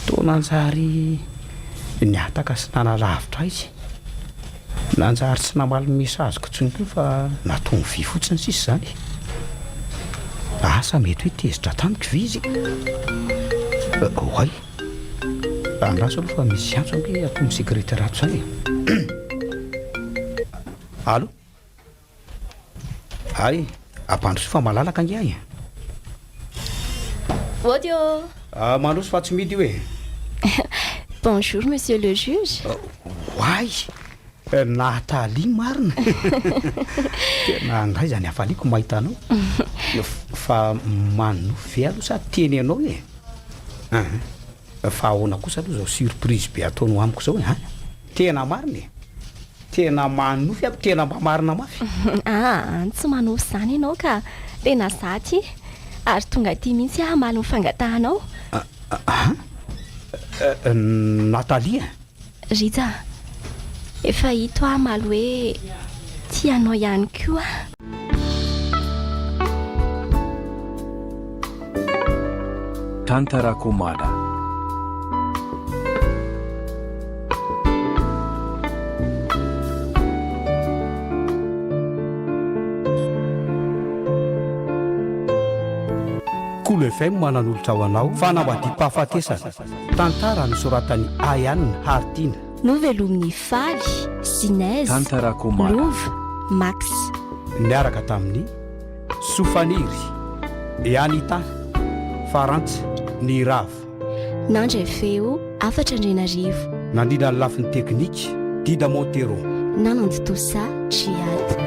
toa nanjary nihataka sy nanalavitra ahy izy. Nanjary tsy namaly ny message-ko intsony koa fa nataony vy fotsiny sisa izany. Asa mety hoe tezitra tamiko ve izy? Oay! Andraso aloha fa misy antso ange ato amin'ny secrétaire ato izany e. Allo? Hay, ampandroso fa malalaka ange ahy e. Audio. Ah, mandroso fa tsy mihidy io e. Bonjour monsieur le juge. Oay! Nathalie marina. Tena ndray izany hafaliako mahita anao. Fa manonofy ve aloha sa teny ianao e? An! Fa ahoana kosa aloha izao surprise be ataonao amiko izao e an! Tena marina e! Tena manonofy aho, tena mba marina mafy. Aa, tsy manofy izany ianao ka! Tena za aty, ary tonga aty mihitsy aho hamaly ny fangatahanao. An! Nathalie a! Rija, efa ito aho hamaly hoe tia anao ihany koa aho. Tantara Komada. Kolo FM nanolotra ho anao Fanambadiam-pahafatesana, tantara nosoratan'i Ayaan Haritiana. Novelomin'i Faly, Zinez, Tantara Komada. Lova, Max. Niaraka tamin'i Sofaniry, Anita, Farantsa, Nirava. Nandray feo, Hafatra Andrianarivo. Nandrindra ny lafiny teknika, Dida Montero. Nanantontosa, Djihad.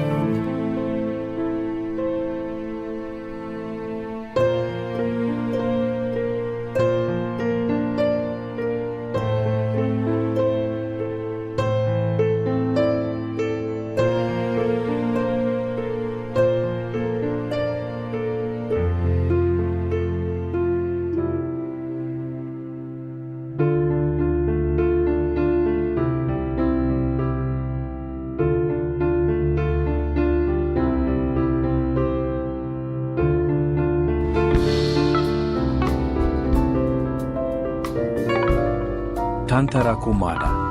Tantara Komada.